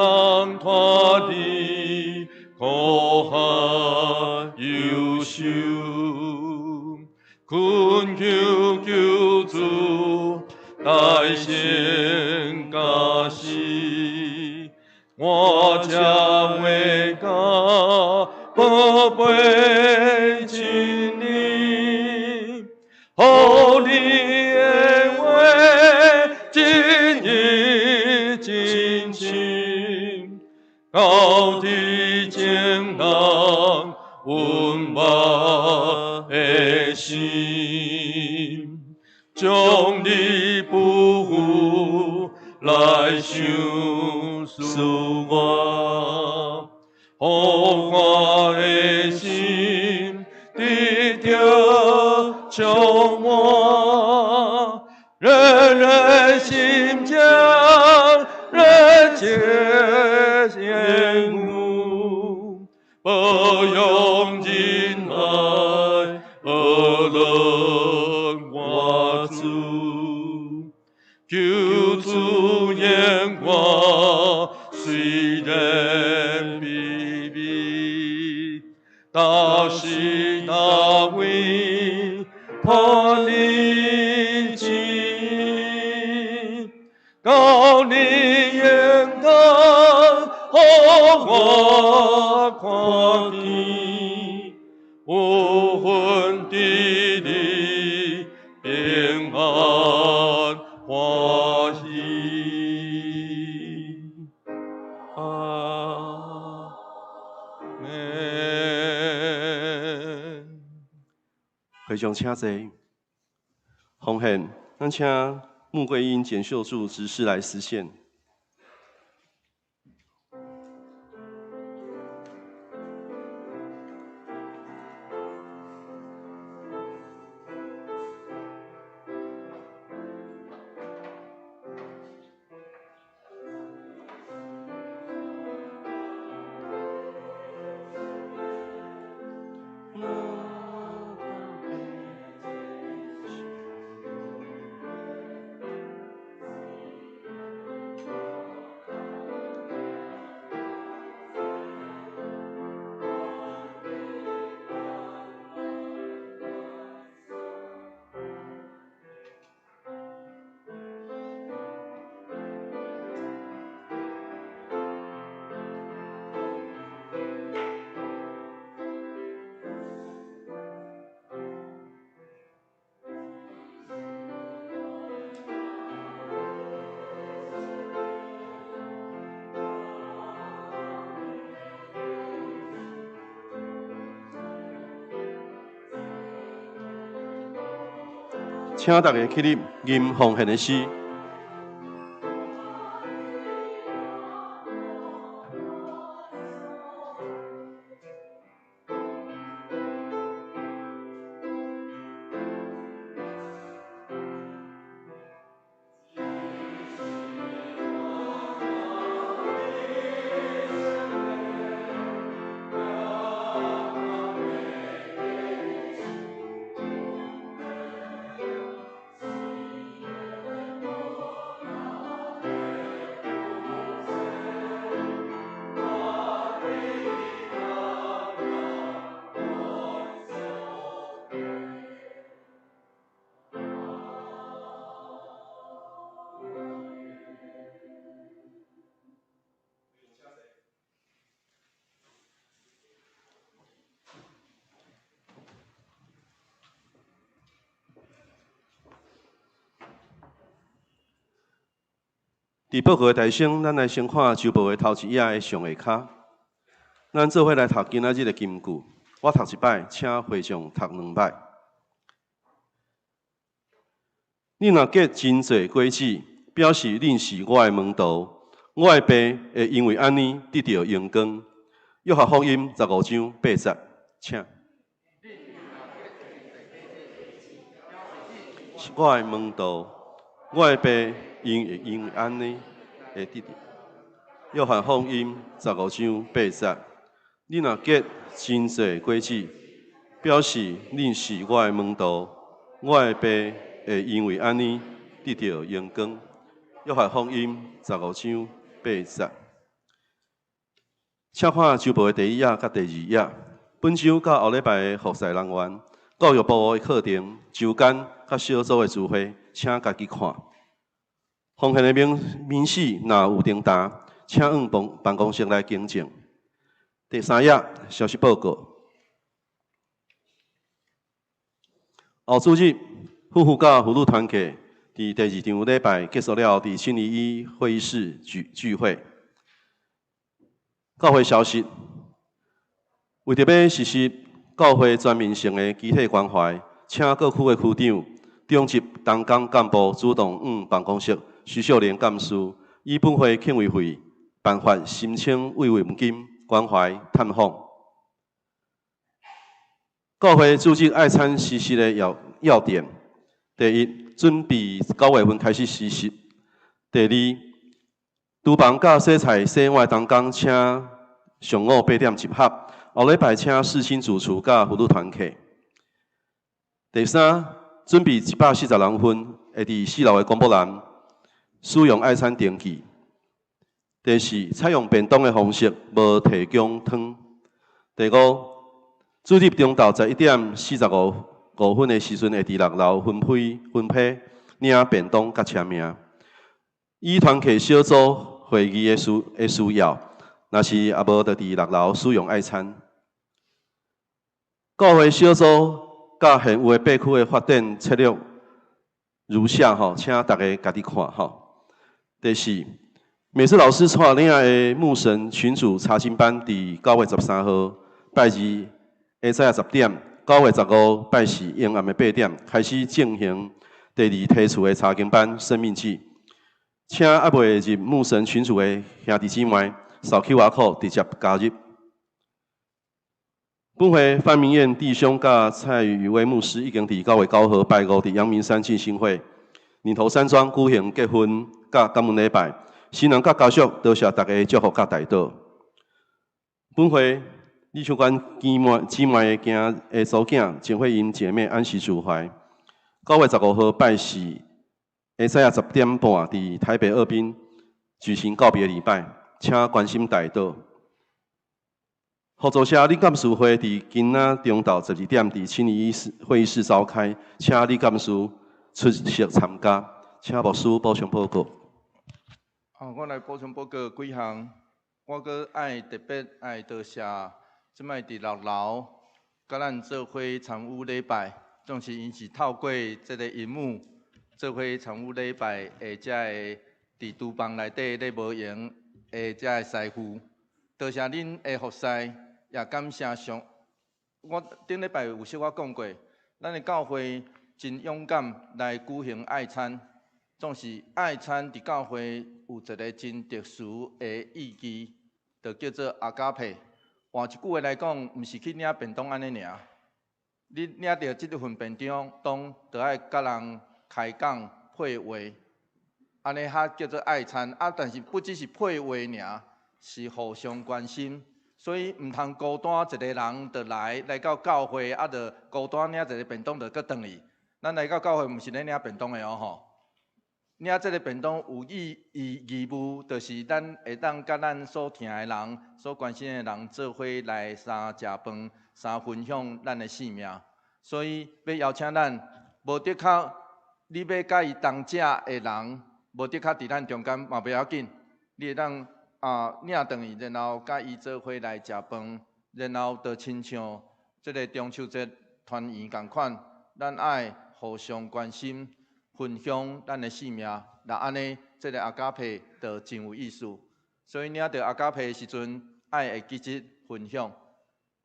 脱离苦海忧愁。恳求救主大圣加持，我才会甲宝贝真理，予你的话真意真心，到底情人温柔的心，将你不负来相思我，予我的心得著充满，热热心情，热切愿。勒我主，求主言我雖然卑微，但是大衛托你旨意，求你眼光予我看見，有份佇你平安歡喜。阿們。會眾請坐。奉獻，咱請穆桂英、簡秀柱執事來司獻。請大家起立，吟奉獻的詩。佇報告的台先，咱來先看周報的頭一頁的上下跤。咱做伙來讀今仔日的金句。我讀一擺，請會眾讀兩擺。恁若結真濟果子，表示恁是我的門徒，我的爸會因為按呢得著榮光。約翰福音15章8節，請。是我的門徒，我的爸因會因為按呢會得著。約翰福音15章8節，恁若結真濟果子，表示恁是我的門徒，我的爸會因為按呢得著榮光。約翰福音15章8節。請看周報的第一頁佮第二頁。本週到後禮拜的服侍人員、教育部的課程、週間佮小組的聚會，請家己看。奉獻的明細若有訂單，請往辦公室來更正。第三頁消息報告。後主日，夫婦佮婦女團契佇第二場禮拜結束了，佇701會議室聚會。教會消息，為著欲實施教會全面性的肢體關懷，請各區的區長、長執同工幹部主動往辦公室徐秀蓮幹事，以本會慶慰費辦法申請慰問金關懷探訪。教會組織愛餐實施的要點：第一，準備9月份開始實施；第二，廚房佮洗菜洗碗同工，請上午8點集合。後禮拜請四親主廚佮婦女團契。第三，準備140人份，會佇四樓的廣播欄使用愛餐登記。第四，採用便當的方式，無提供湯。第五，主日中晝11點45分的時陣，會佇六樓分配分批領便當佮簽名。以團契小組會議的需要，若是也無，就佇六樓使用愛餐。教會小組佮現有的八區的發展策略如下吼，請大家家己看吼。第四，美智老師帶領的牧神群組查經班，佇9月13號拜二下早10點，9月15拜四下暗的8點開始進行第二梯次的查經班生命記。請猶未入牧神群組的兄弟姊妹掃 QR code 直接加入。本會范明諺弟兄佮蔡宇威牧師已經佇9月9號拜五佇陽明山浸信會嶺頭山莊舉行結婚佮感恩禮拜，新人佮家屬多謝大家祝福佮代禱。本會李秋官姊妹的囝的查某囝鄭慧英姐妹安息主懷。9月15號拜四下早10點半佇台北二濱舉行告別禮拜，請關心代禱。合作社理監事會佇今仔中晝12點佇青年室會議室召開，請理監事出席參加，請牧師補充報告。好，我來補充報告幾項。我閣愛特別愛多謝，這擺佇六樓，佮咱做伙參與禮拜，總是𪜶是透過這个螢幕做伙參與禮拜的遮个佇廚房內底咧無閒的遮个師傅，多謝恁的服侍，也感謝上。我頂禮拜有小可講過，咱的教會真勇敢來舉行愛餐，總是愛餐佇教會有一個真特殊的意義，就叫做阿加佩。換一句話來講，毋是去領便當按呢爾。你領著這份便當，當就愛佮人開講配話，按呢較叫做愛餐。啊，但是不只是配話爾，是互相關心。所以毋通孤單一個人就來到教會，啊，就孤單領一個便當就閣轉去。咱來到教會毋是咧領便當的哦吼。領這個便當有意義義務，就是咱會當佮咱所疼的人、所關心的人做伙來相食飯、相分享咱的性命。所以欲邀請咱，無的確你欲佮伊同食的人，無的確佇咱中間嘛袂要緊，你會當領轉去，然後佮伊做伙來食飯，然後就親像這个中秋節團圓仝款，咱愛互相關心，分享咱的性命，若按呢，這个阿加佩就真有意思。所以領著阿加佩的時陣，愛會記得分享，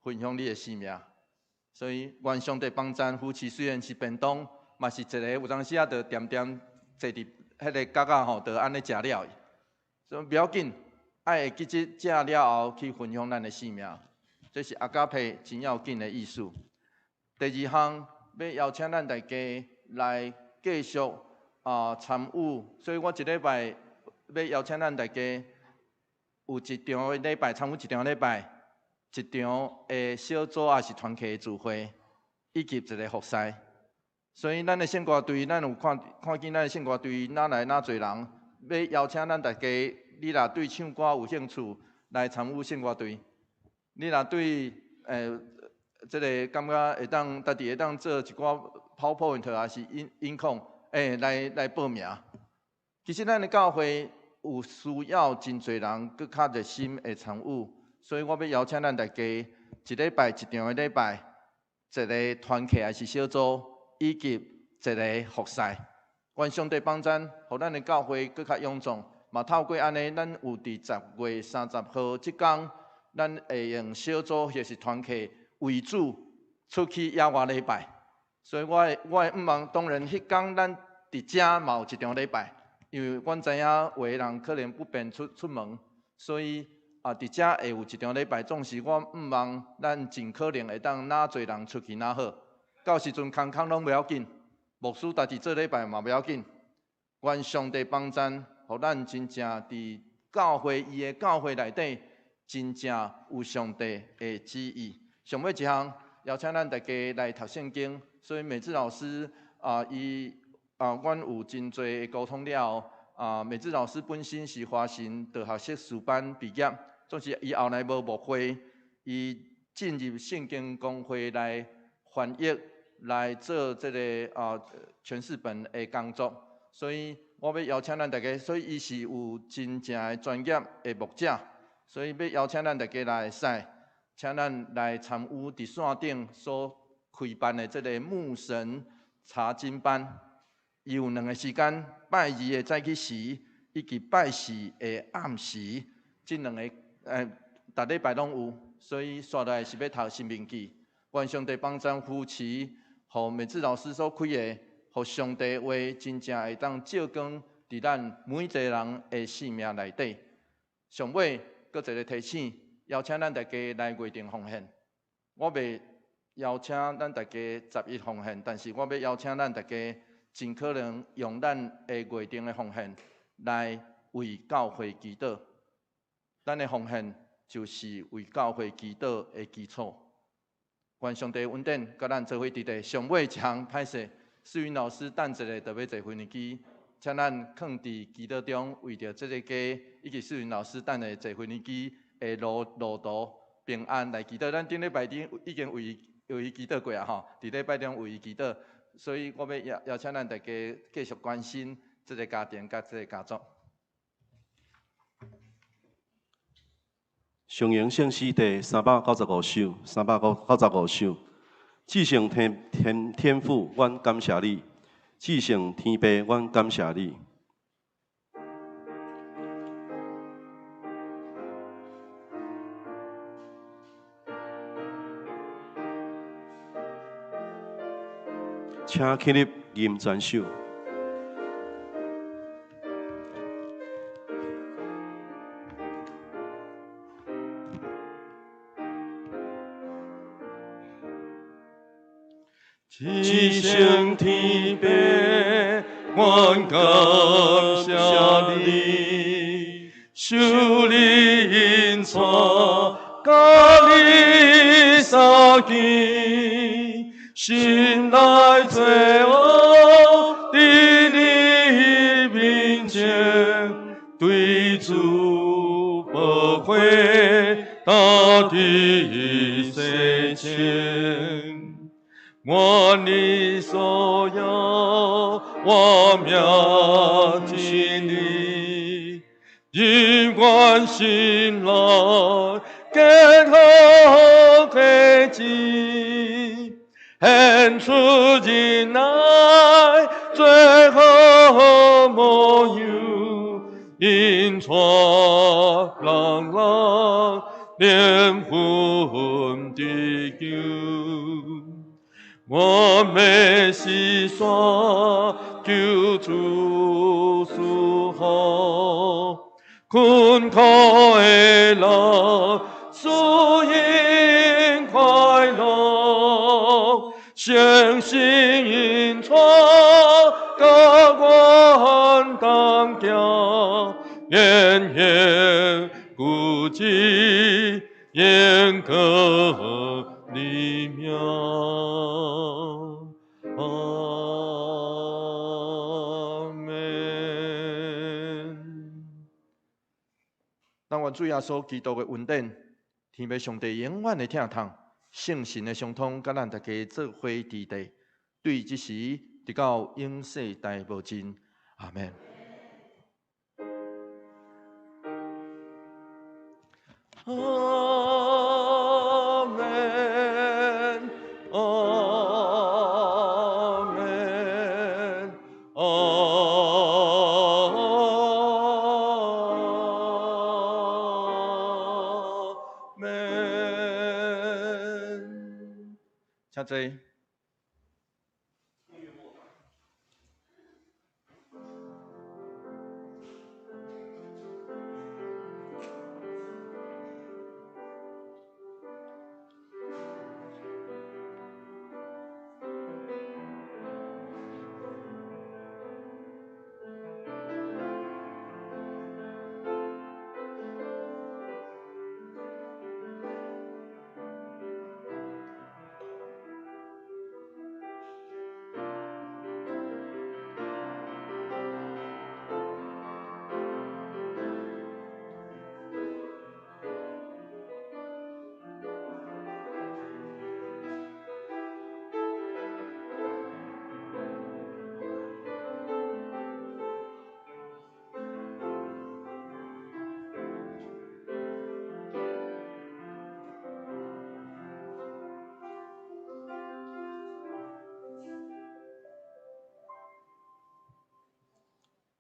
分享你的性命。所以願上帝幫贊扶持，雖然是便當，嘛是一个有當時仔就恬恬坐佇彼个角仔吼，就按呢食了。所以不要緊，愛會記得食了後去分享咱的性命，這是阿加佩真要緊的意思。第二項，欲邀請咱大家來繼續參與，所以我這禮拜欲邀請咱大家有一場的禮拜參與一場禮拜，一場的小組抑是團契的聚會，以及一个服侍。所以咱的聖歌隊，咱有看看見咱的聖歌隊哪來哪濟人，欲邀請咱大家，你若對唱歌有興趣，來參與聖歌隊；你若對這个感覺會當家己會當做一寡 PowerPoint 抑是音音控，來報名。其實咱的教會有需要真濟人閣較熱心會參與，所以我欲邀請咱大家，一禮拜一場的禮拜，一个團契抑是小組，以及一个服侍。願上帝幫贊，予咱的教會閣較踴壯。嘛透過按呢，咱有佇10月30號這工，咱會用小組或是團契為主出去野外禮拜。所以我的向望，當然彼工咱佇遮嘛有一場禮拜，因為阮知影有的人可能不便出門，所以佇遮會有一場禮拜。總是我向望咱盡可能會當若濟人出去若好。到時陣空空攏袂要緊，牧師家己做禮拜嘛袂要緊。願上帝幫贊，予咱真正佇教會伊的教會內底，真正有上帝的旨意。上尾一項，邀請咱大家來讀聖經。所以美智老師啊，伊啊，阮有真濟溝通了後，啊，美智老師本身是華神道學碩士班畢業，總是伊後來無牧會，伊進入聖經公會來翻譯，來做這个詮釋本的工作。所以我欲邀請咱大家，所以伊是有真正的專業的牧者，所以欲邀請咱大家來會使，請咱來參與佇線頂所開辦的這个牧神查經班。伊有兩个時間，拜二的早起時，以及拜四的暗時，這兩个逐禮拜攏有。所以紲落來是欲讀《申命記》，願上帝幫贊扶持，予美智老師所開的，予上帝話真正會當照光佇咱每一个人的生命內底。上尾，閣一个提醒，邀請咱大家來月頂奉獻。我袂邀請咱大家十一奉獻，但是我欲邀請咱大家盡可能用咱的月頂的奉獻來為教會祈禱。咱的奉獻就是為教會祈禱的基礎。願上帝恩典，佮咱做伙佇咧上尾一項歹勢，思雲老師等一下就欲坐飛機，請咱囥佇祈禱中，為著這个家以及思雲老師等下坐飛機的路途平安來祈禱。咱頂禮拜頂已經為伊祈禱過啊吼，佇禮拜中為伊祈禱，所以我欲邀請咱大家繼續關心這个家庭佮這个家族。上榮聖詩第395首，395首。至聖天父，阮感謝你；至聖天父，阮感謝你。請起立，吟全首。至聖天父，阮感謝你，受你引帶，佮你相見，心內罪惡，佇你面前，對主寶血大地洗淨。願你所有，我命真理，永遠心內健康體質，獻出仁愛最好模樣，引帶人人靈魂得救。我欲是山，求主賜福，困苦的人賜因快樂，相信引帶佮阮同行，言言古迹，严格你名。阿門。但願主耶穌基督的恩典，天父上帝永遠的疼痛，聖神的相通，佮咱大家做伙佇地，對這時直到永世代無盡。阿門。阿門，阿門，阿門。請坐。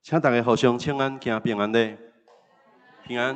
請大家互相請安，行平安禮，平安。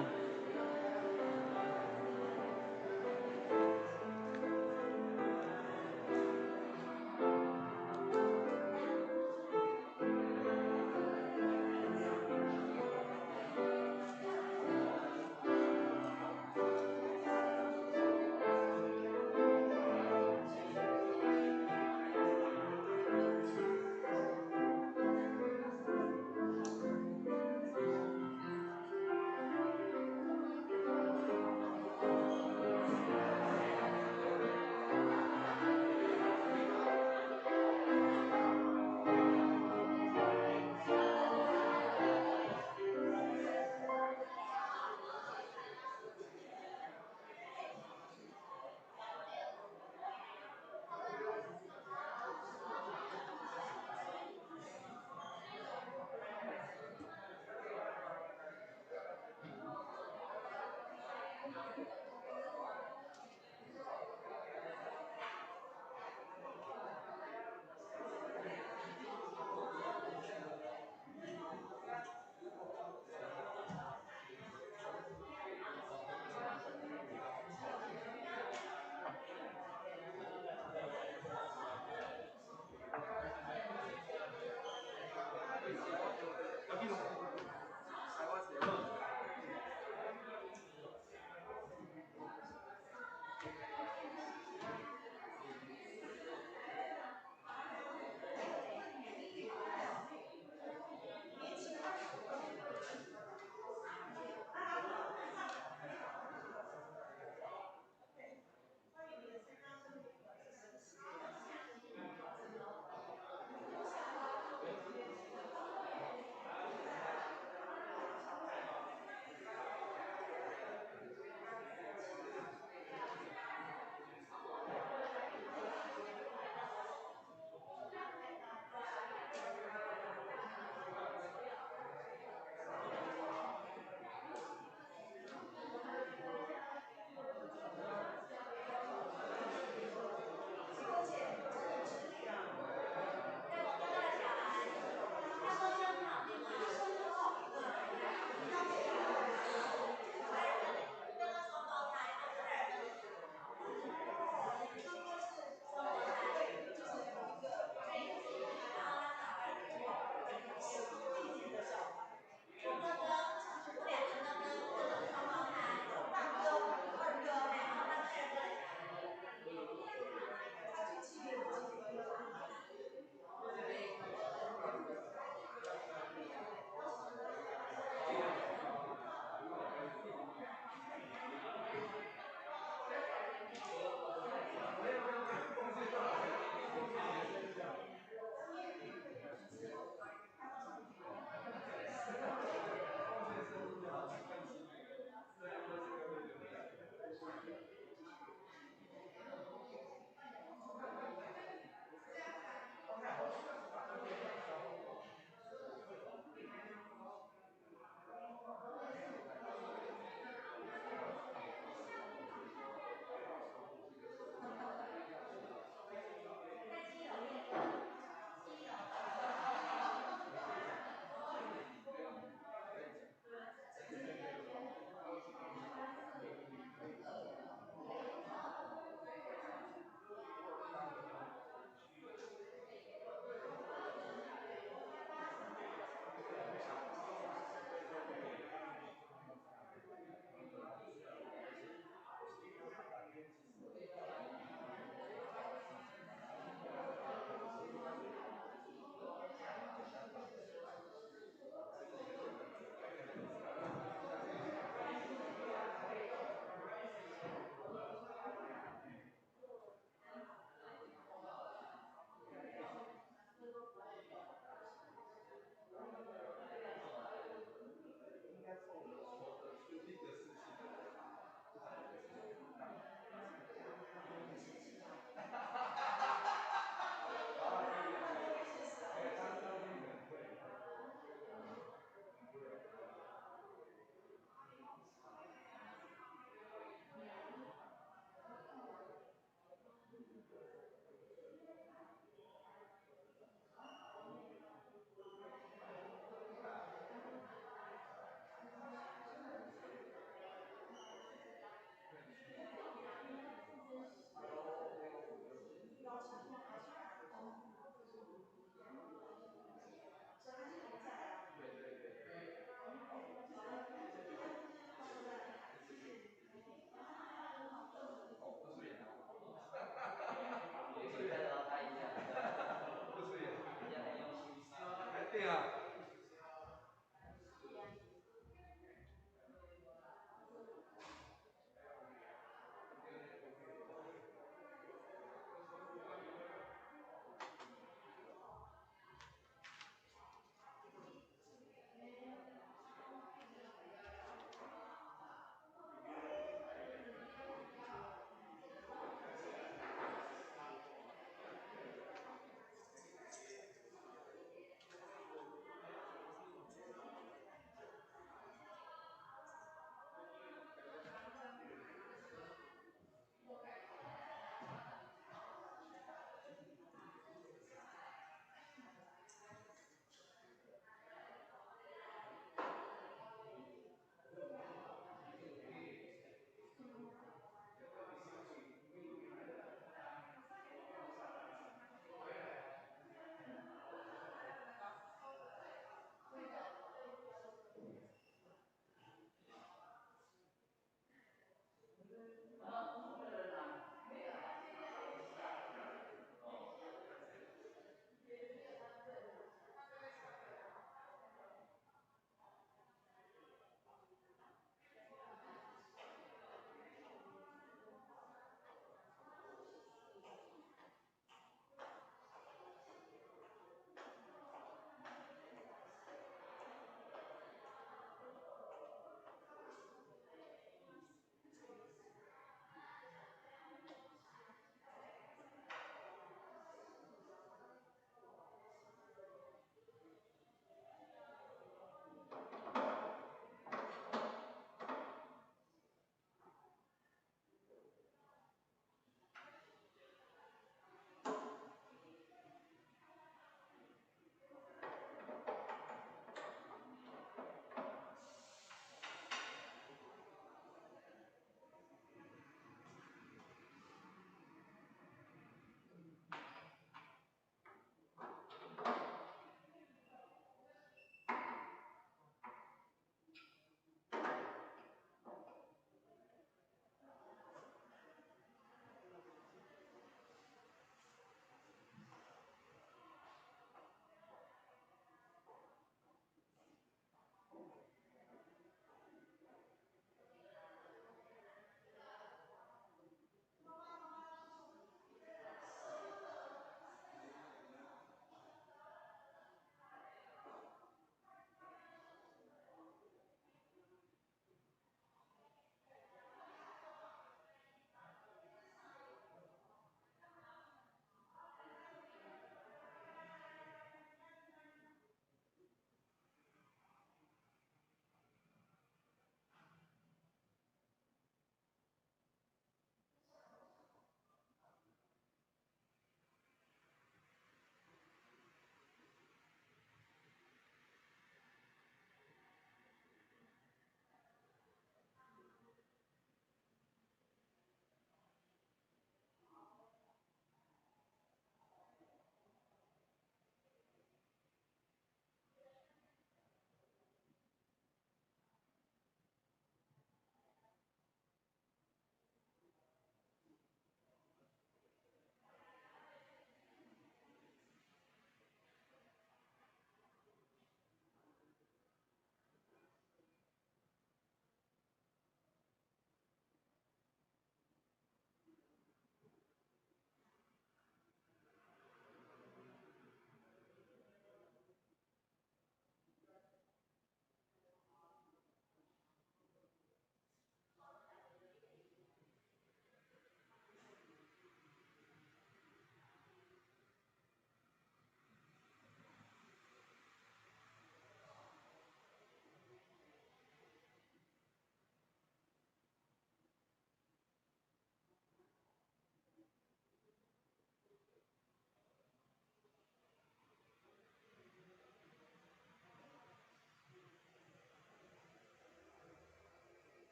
對啊。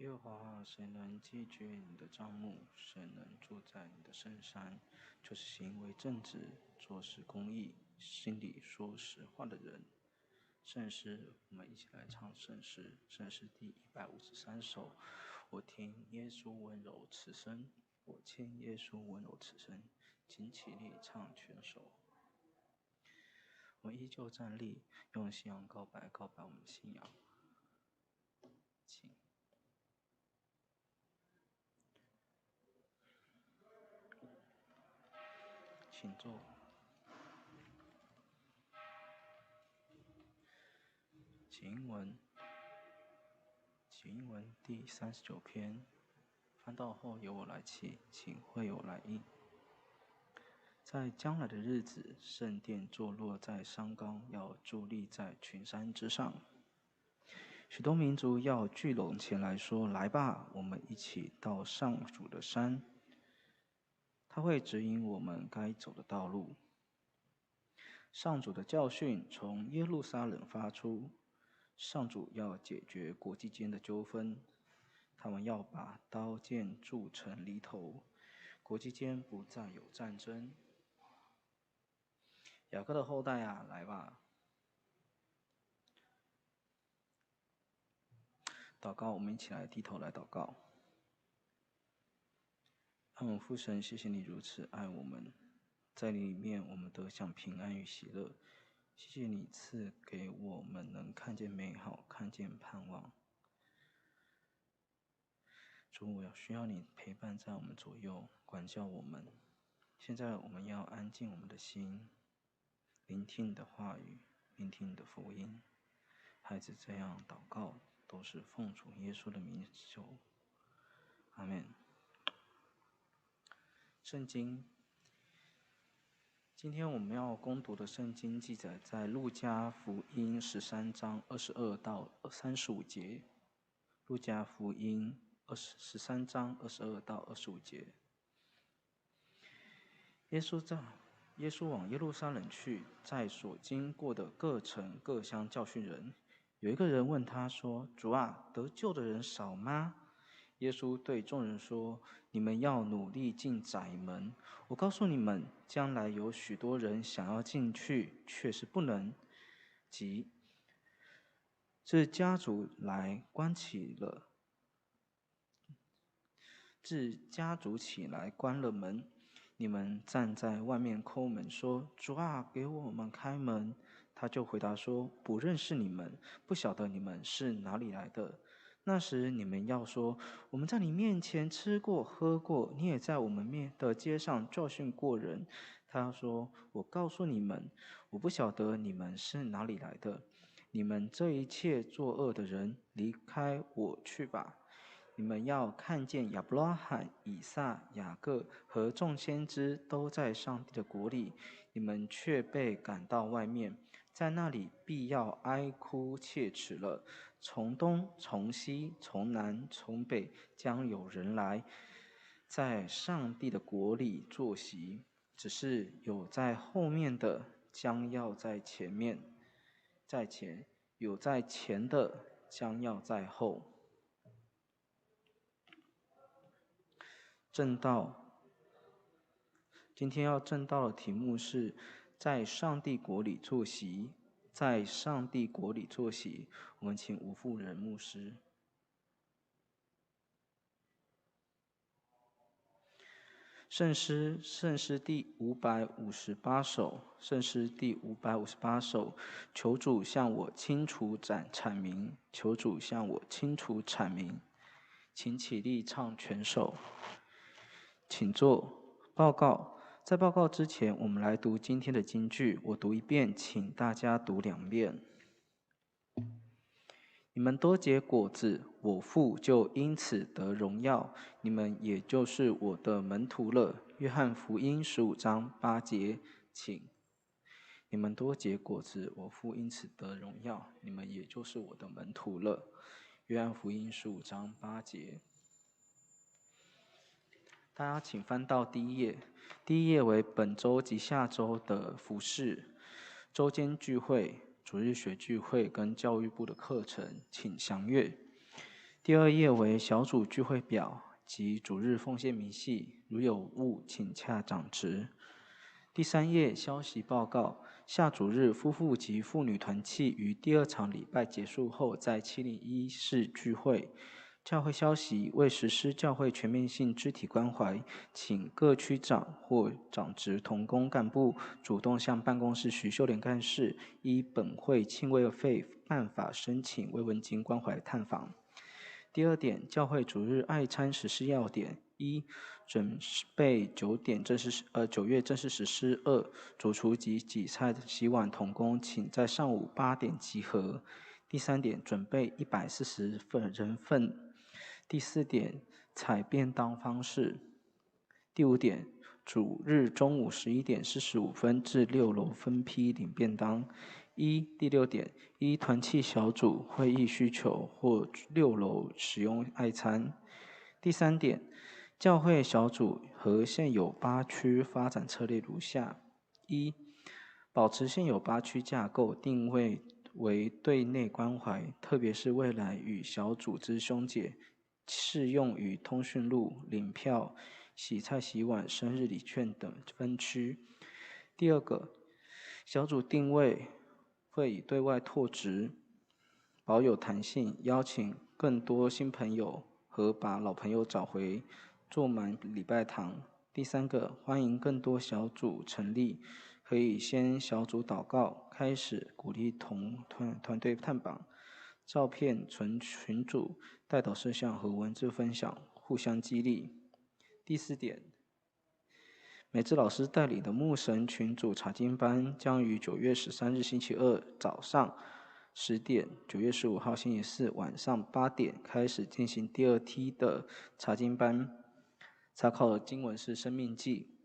耶和华，谁能解决你的帐幕？谁能住在你的圣山？就是行为正直、做事公义、心里说实话的人。圣诗，我们一起来唱圣诗。圣诗第153首。我听耶稣温柔此声，我听耶稣温柔此声，请起立唱全首。我们依旧站立，用信仰告白，告白我们的信仰。请。请坐。经文，经文第39篇，翻到后由我来起，请会友来应。在将来的日子，圣殿坐落在山冈，要伫立在群山之上。许多民族要聚拢前来说：“来吧，我们一起到上主的山。”他会指引我们该走的道路。上主的教训从耶路撒冷发出。上主要解决国际间的纠纷，他们要把刀剑铸成犁头，国际间不再有战争。雅各的后代啊，来吧！祷告，我们一起来低头来祷告。阿们，父神，谢谢你如此爱我们，在你里面我们得享平安与喜乐。谢谢你赐给我们能看见美好，看见盼望。主，我要需要你陪伴在我们左右，管教我们。现在我们要安静我们的心，聆听你的话语，聆听你的福音。孩子这样祷告，都是奉主耶稣的名求。阿们。圣经，今天我们要攻读的圣经记载在路加福音13章22到35节。路加福音13章22到25节。耶稣往耶路撒冷去，在所经过的各城各乡教训人。有一个人问他说：“主啊，得救的人少吗？”耶稣对众人说：“你们要努力进窄门。我告诉你们，将来有许多人想要进去，却是不能。及自家主来关起了，自家主起来关了门，你们站在外面叩门，说：主啊，给我们开门。他就回答说：不认识你们，不晓得你们是哪里来的。那时你们要说：我们在你面前吃过喝过，你也在我们面的街上教训过人。他说：我告诉你们，我不晓得你们是哪里来的。你们这一切作恶的人，离开我去吧。你们要看见亚伯拉罕、以撒、雅各和众先知都在上帝的国里，你们却被赶到外面，在那里必要哀哭切齿了。从东、从西、从南、从北，将有人来，在上帝的国里坐席。只是有在后面的，将要在前面；在前，有在前的，将要在后。正道，今天要证道的题目是在上帝国里坐席。在上帝国里坐席，我们请吴富仁牧师。圣诗，圣诗第558首，圣诗第558首，求主向我清楚阐明，求主向我清楚阐明，请起立唱全首。请坐。报告。在报告之前，我们来读今天的金句。我读一遍，请大家读两遍。你们多结果子，我父就因此得荣耀，你们也就是我的门徒了。约翰福音15章8节，请。你们多结果子，我父因此得荣耀，你们也就是我的门徒了。约翰福音15章8节。大家请翻到第一页，第一页为本周及下周的服事、周间聚会、主日学聚会跟教育部的课程，请详阅。第二页为小组聚会表及主日奉献明细，如有误，请洽长执。第三页消息报告：下主日夫妇及妇女团契于第二场礼拜结束后，在701室聚会。教会消息：为实施教会全面性肢体关怀，请各区长或长职同工干部主动向办公室徐秀莲干事依本会庆慰费办法申请慰问金关怀探访。第二点，教会主日爱餐实施要点：一、准备9点正式，9月正式实施；二、主厨及洗菜洗碗同工，请在上午8点集合。第三点，准备140份人份。第四点，采便当方式。第五点，主日中午11点45分至6楼分批领便当。一、第六点，依团契小组会议需求或6楼使用爱餐。第三点，教会小组和现有8区发展策略如下：一、保持现有八区架构，定位为对内关怀，特别是未来与小组之兄姐，适用于通讯录、领票、洗菜洗碗、生日礼券等分区。第二个，小组定位会以对外拓殖，保有弹性，邀请更多新朋友和把老朋友找回，坐满礼拜堂。第三个，欢迎更多小组成立，可以先小组祷告，开始鼓励同团队探访，照片存群组，代祷事项和文字分享，互相激励。第四点，美智老师带领的牧神群组查经班将于9月13日星期二早上10点，9月15号星期四晚上8点开始进行第二梯的查经班。查考的经文是《申命记》，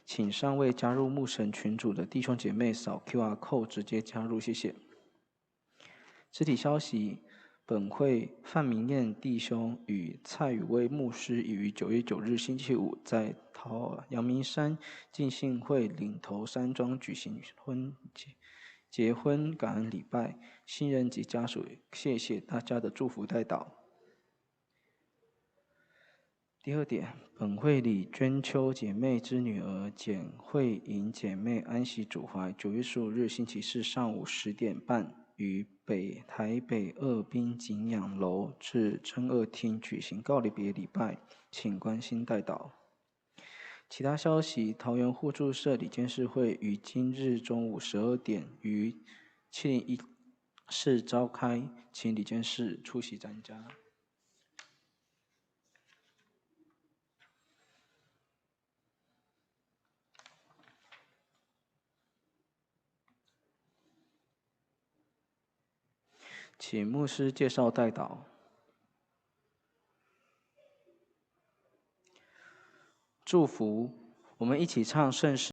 请尚未加入牧神群组的弟兄姐妹扫 QR code 直接加入，谢谢。肢体消息：本会范明燕弟兄与蔡宇威牧师已于9月9日星期五在桃阳明山浸信会岭头山庄举行结婚感恩礼拜，新人及家属谢谢大家的祝福代祷。第二点，本会李娟秋姐妹之女儿简慧莹姐妹安息主怀，9月15日星期四上午10点半，于北台北二滨景仰楼至真二厅举行告别礼拜，请关心代祷。其他消息：桃园互助社理监事会于今日中午12点于701室召开，请理监事出席参加。请牧师介绍代祷。祝福，我们一起唱圣诗。